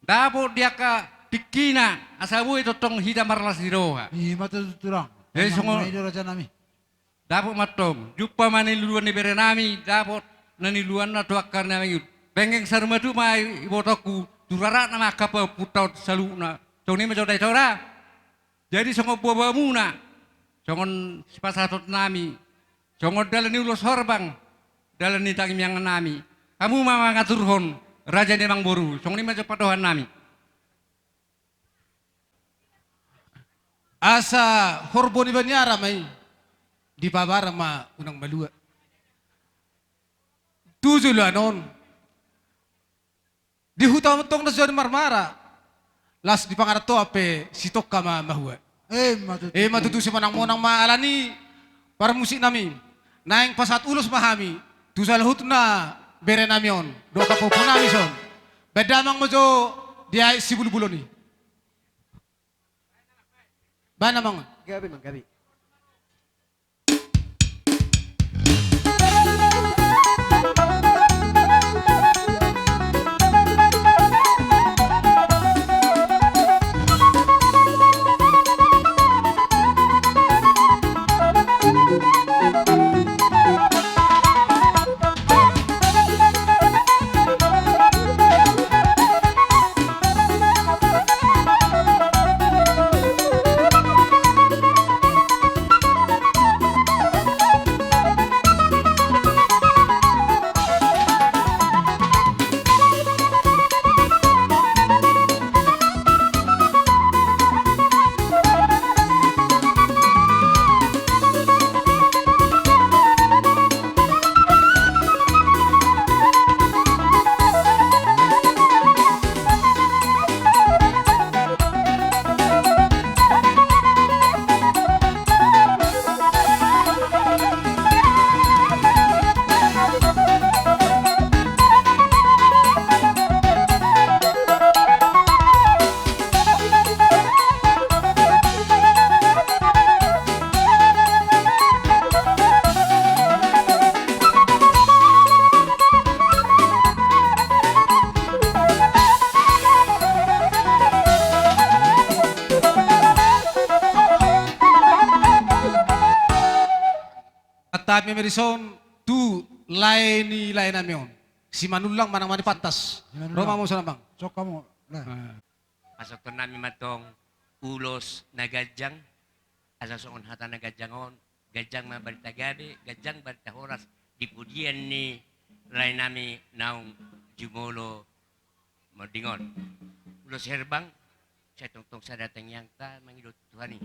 dapot di angka tingkina, asa boi tongtong hita marlas ni roha. Emma tutu tulang. Jadi songon i do raja nami. Dapot ma antong, jumpa ma na niluluan ni bere nami, dapot na niluluanna tu angka ari na mangihut. Penggeng saur matua ma ibotongku, tu raratna ma angka pahompunta on saluhutna. Songon i ma jo da i tora. Jadi songon boa-boamuna, songon sipasahaton nami, songon dalan ni ulos horbang, dalan ni tangiang nami, hamu ma mangaturhon, raja ni amangboru, songon i ma jo pandohan nami. Asa horbo ni baniara ma i, dipabara ma unang malua. Tu joloan on, di huta on tong na so di marmara, las di pangarantoan pe sitongka ma mahua. Emma tutu. Emma tutu, simonang-monang ma alani parmusik nami. Naeng pasahat ulos ma hami tu saluhutna bere nami on, dohot pahompu nami son. Baen damang ma jo di aek sibulbulon i. Baen damang. Gabe ma gabe. Memerison tu lae ni lae nami on. Simanullang manang Manipantas. Simanullang. Ro ma muse, Amang. Sok hamu, lae. Eh. Pasahaton nami ma tong ulos na ganjang, asa songon hata na ganjang on, ganjang ma barita gabe, ganjang barita horas di pudian ni lae nami naung jumolo monding on. Ulos herbang, sai tongtong sada tangiangta mangido tu Tuhan i.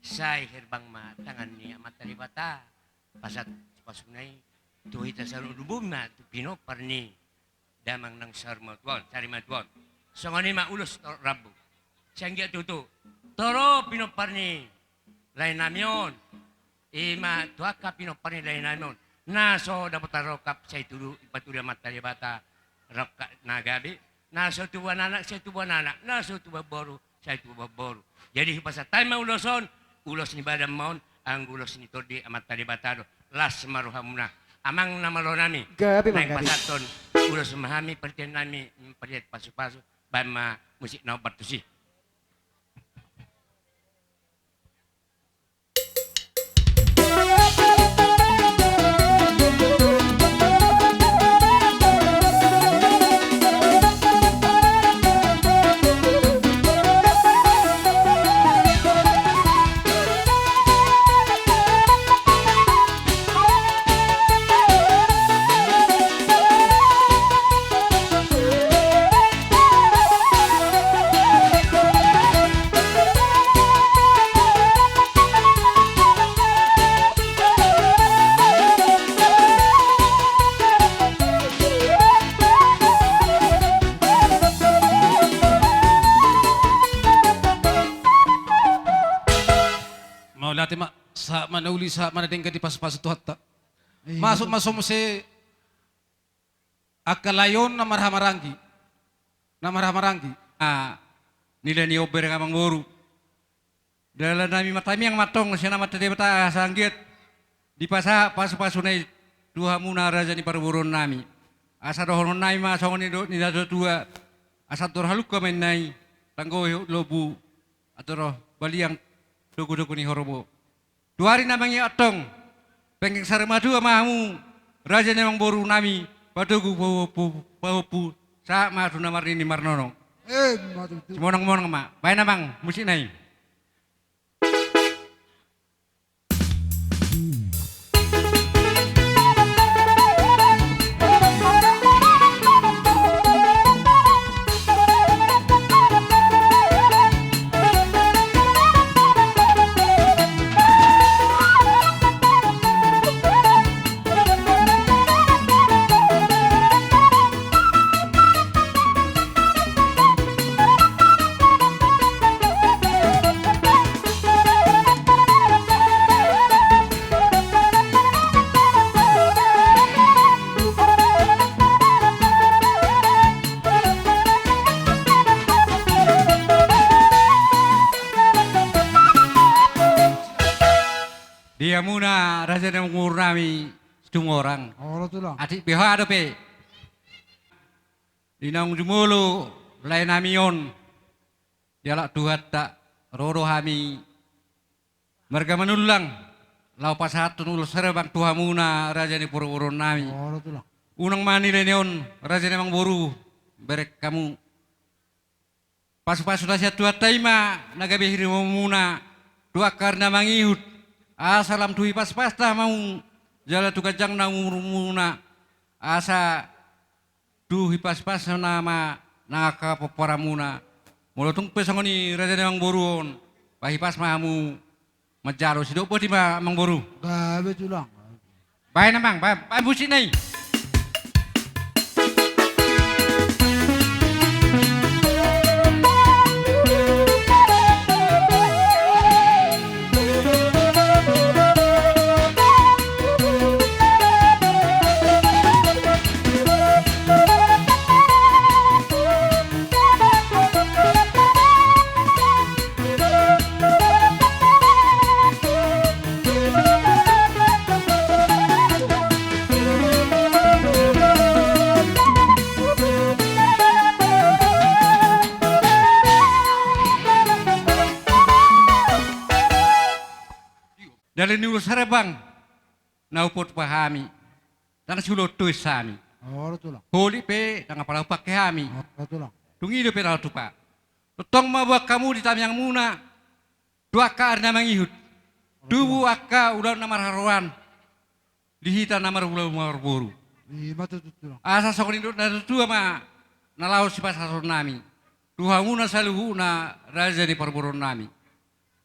Sai herbang ma tangan ni Amanta Debata, pasahat pasuna i tu hita saluhut, lumobi ma tu pinompar ni damang naung saur matua on, sari matua on. Songon i ma ulos torop rambu. Sai anggiat tutu torop pinompar ni lae nami on, i ma tu angka pinompar ni lae nami on, na so dapotan rongkap sai tudu dipatudu Amanta Debata rongkap na gabe, na so tubuan anak sai tubuan anak, na so tubuan boru sai tubuan boru. Jadi hupasahat hami ma ulos on, ulos ni badan ma on, anggo ulos ni tondi Amanta Debata do. Las ma rohamuna. Amang na malo nami. Gabe ma, gabe. Naeng pasahathon ulos ma hami, parhitean nami, parhitean pasupasu, baen ma musik na hombar tusi. Mauliate ma, sahat ma na uli, sahat ma na denggan dipasupasu Tuhanta. Iya, betul. Masuk ma so muse angka lae on na marhahamaranggi. Na marhahamaranggi. Ah, nilehon ni on bereng amangboru. Dalan nami ma tangiang ma tong sian Amanta Debata asa anggiat dipasahat pasupasuna i tu hamuna raja ni parboruon nami. Asa dohonon nami ma songon nidok ni natuatua, asa andor halumpang ma inna i, tanggohon lombu, andor baliang togutogu ni horbo. Tu ari na mangihut antong, penggeng sarimatua ma hamu, raja ni amangboru nami, patogu pahompu, pahompu, sahat ma tu na marnini marnono. Eh, ima tutu. Simonangmonang ma, baen amang, musikna i. Di hamuna raja ni amangboru nami Situmorang. Olo, tulang. Atik beha dope. Di naung jumolo lae nami on, dialap Tuhanta, ro do hami marga Manullang laho pasahathon ulos herbang tu hamuna raja ni parboruon nami. Olo, tulang. Unang ma nilehon raja ni amangboru, bereng hamu. Pasupasu na sian Tuhanta i ma na gabe hiribaonmuna tu angka ari na mangihut, asa lam tu hipasupasu ma hamu, jala tu ganjang na umurmuna, asa tu hipasupasu ma nang angka pomparanmuna. Molo tung pe songon i raja ni amangboru on, pahipas ma hamu manjalo, sidok boti ma amangboru. Gabe, tulang. Baen amang, baen, baen musikna i. Dalan ni ulos herbang. na hupaupah hami, ndang siulahon tois hami. Olo, Tulang. Holit pe ndang apala hupangke hami. Olo, Tulang. Tung i dope na tupa. Tongtong ma boan hamu di tangiangmuna tu angka ari na mangihut. Olo, Tulang. Tubu angka ulaon na marharoan di hita na marhula-hula marboru. I ma tutu, Tulang. Asa songon nidok natuatua ma na laho sipasahatonnami tu hamuna saluhutna raja ni parboruonnami.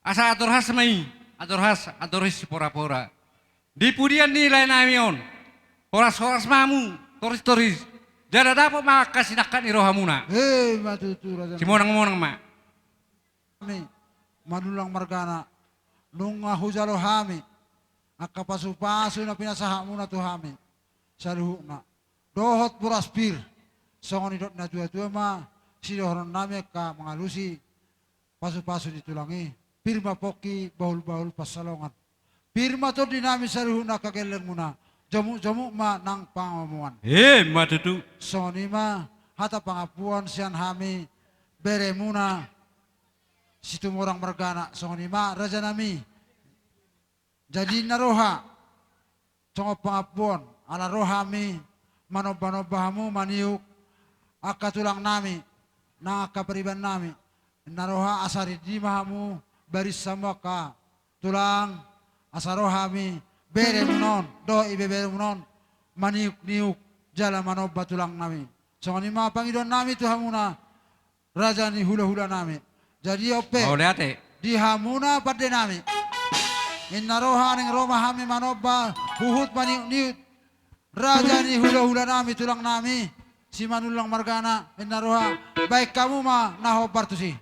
Asa andor has ma i, andor has, andor sipora-pora. Di pudian ni laenami on, horas-horas ma hamu, toris-toris. Jala dapot ma angka sinangkap ni rohamuna. I ma tutu, raja. Simonang-monang ma. Hami, Manullang margana, nunga hujalo hami angka pasu-pasu na pinasahatmuna tu hami saluhutna, dohot boras pir. Songon nidok natuatua ma sidohononnami angka mangalusi pasu-pasu ni tulang i. Pir ma pongki, bahul-bahul pansalongan. Pir ma tondinami saluhutna angka gellengmuna. Jomuk-jomuk ma nang pangomoan. I ma tutu. Songon i ma hata pangampuon sian hami beremuna Situmorang margana, songon i ma rajanami. Jadi na roha songon pangampuon, ala ro hami manomba-nomba hamu maniuk angka tulangnami nang angka paribannami. Na roha asa ridi ma hamu, baris hamu angka tulang, asa ro hami beremuna on dohot ibeberemuna on maniuk-niuk jala manomba tulangnami. Songon i ma pangidoannami tu hamuna, raja ni hula-hulanami. Jadi on pe, mauliate, di hamuna pandenami, ninna roha naeng ro ma hami manomba huhut maniuk-niuk raja ni hula-hulanami, tulangnami Simanullang margana, ninna roha, baen hamu ma na hombar tusi.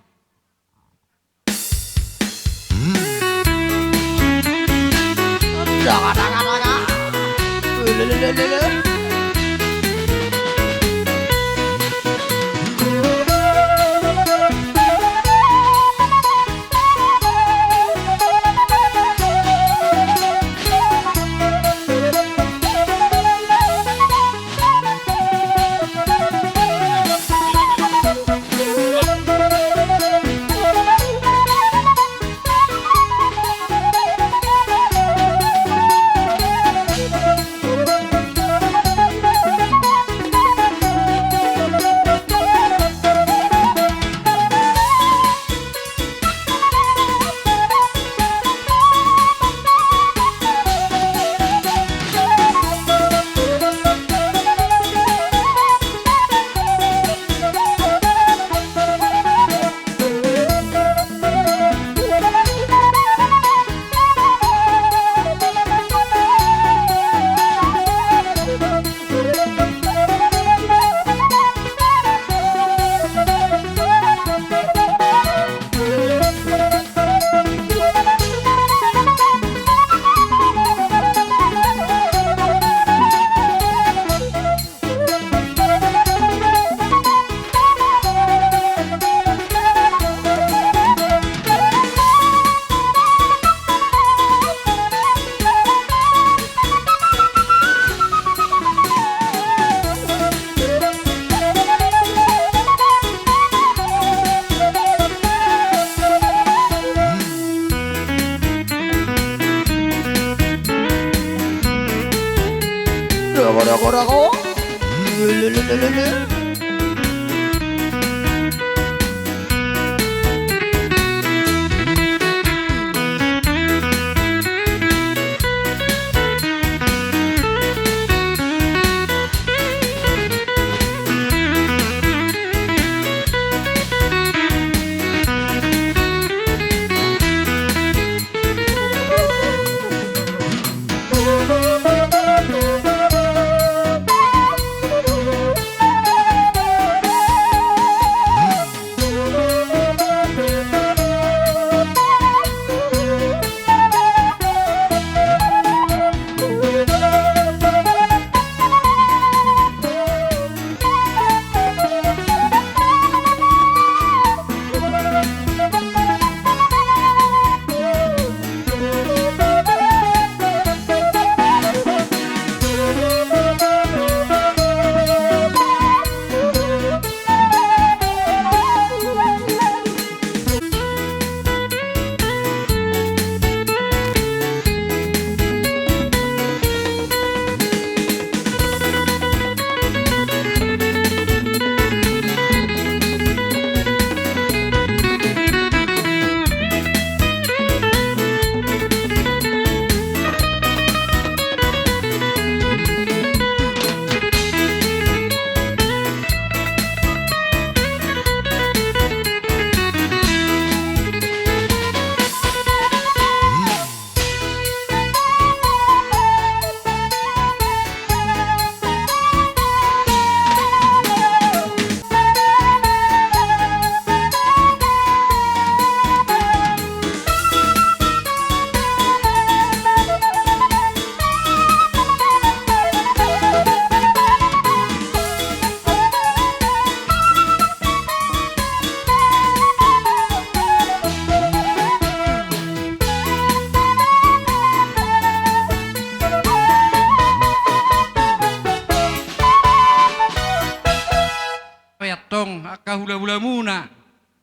angka hulahulamuna,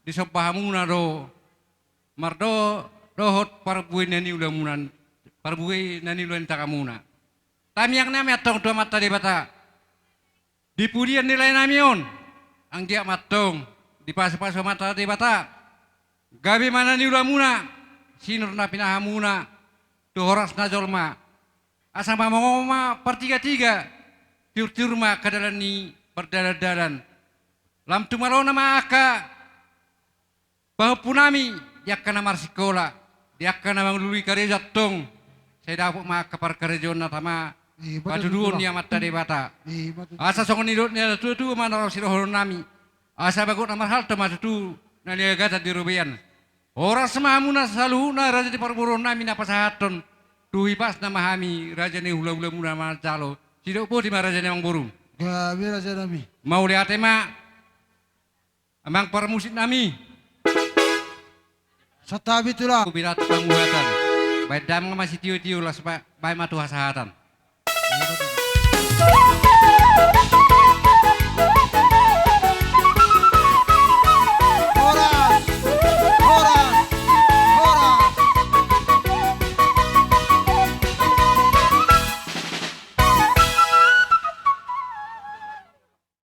disomba hamuna do mardo dohot parbue na niulamuna, parbue na niula ni tanganmuna. Tangiang nami antong tu Amanta Debata, di pudian ni lae nami on, anggiat ma antong dipasupasu Amanta Debata, gabe ma na niulamuna, sinur na pinahanmuna tu horas na jolma. Asa ma mangomo ma partigatiga, tiurtiur ma angka dalan ni pardalandalan. Lam tumalona ma angka pahompu nami, di angka na marsikola, di angka na mangalului karejo antong, sai dapot ma angka parkarejoon na tama, i ma tutu, patuduhon ni Amanta Debata. I ma tutu. Asa songon nidok ni natuatua ma na ro sidohonon nami. Asa bagot na marhalto ma tutu na niagatan di robean. Horas ma hamuna saluhutna raja ni parboruon nami na pasahathon, tu hipasna ma hami raja ni hulahulamuna manjalo. Sidok boti ma raja ni amangboru. Gabe raja nami. Mauliate ma. Amang parmusik nami. Santabi tulang. Kupirat panguhatan. Baen damang ma sitiotio, las ba-, baen ma tu hasahatan.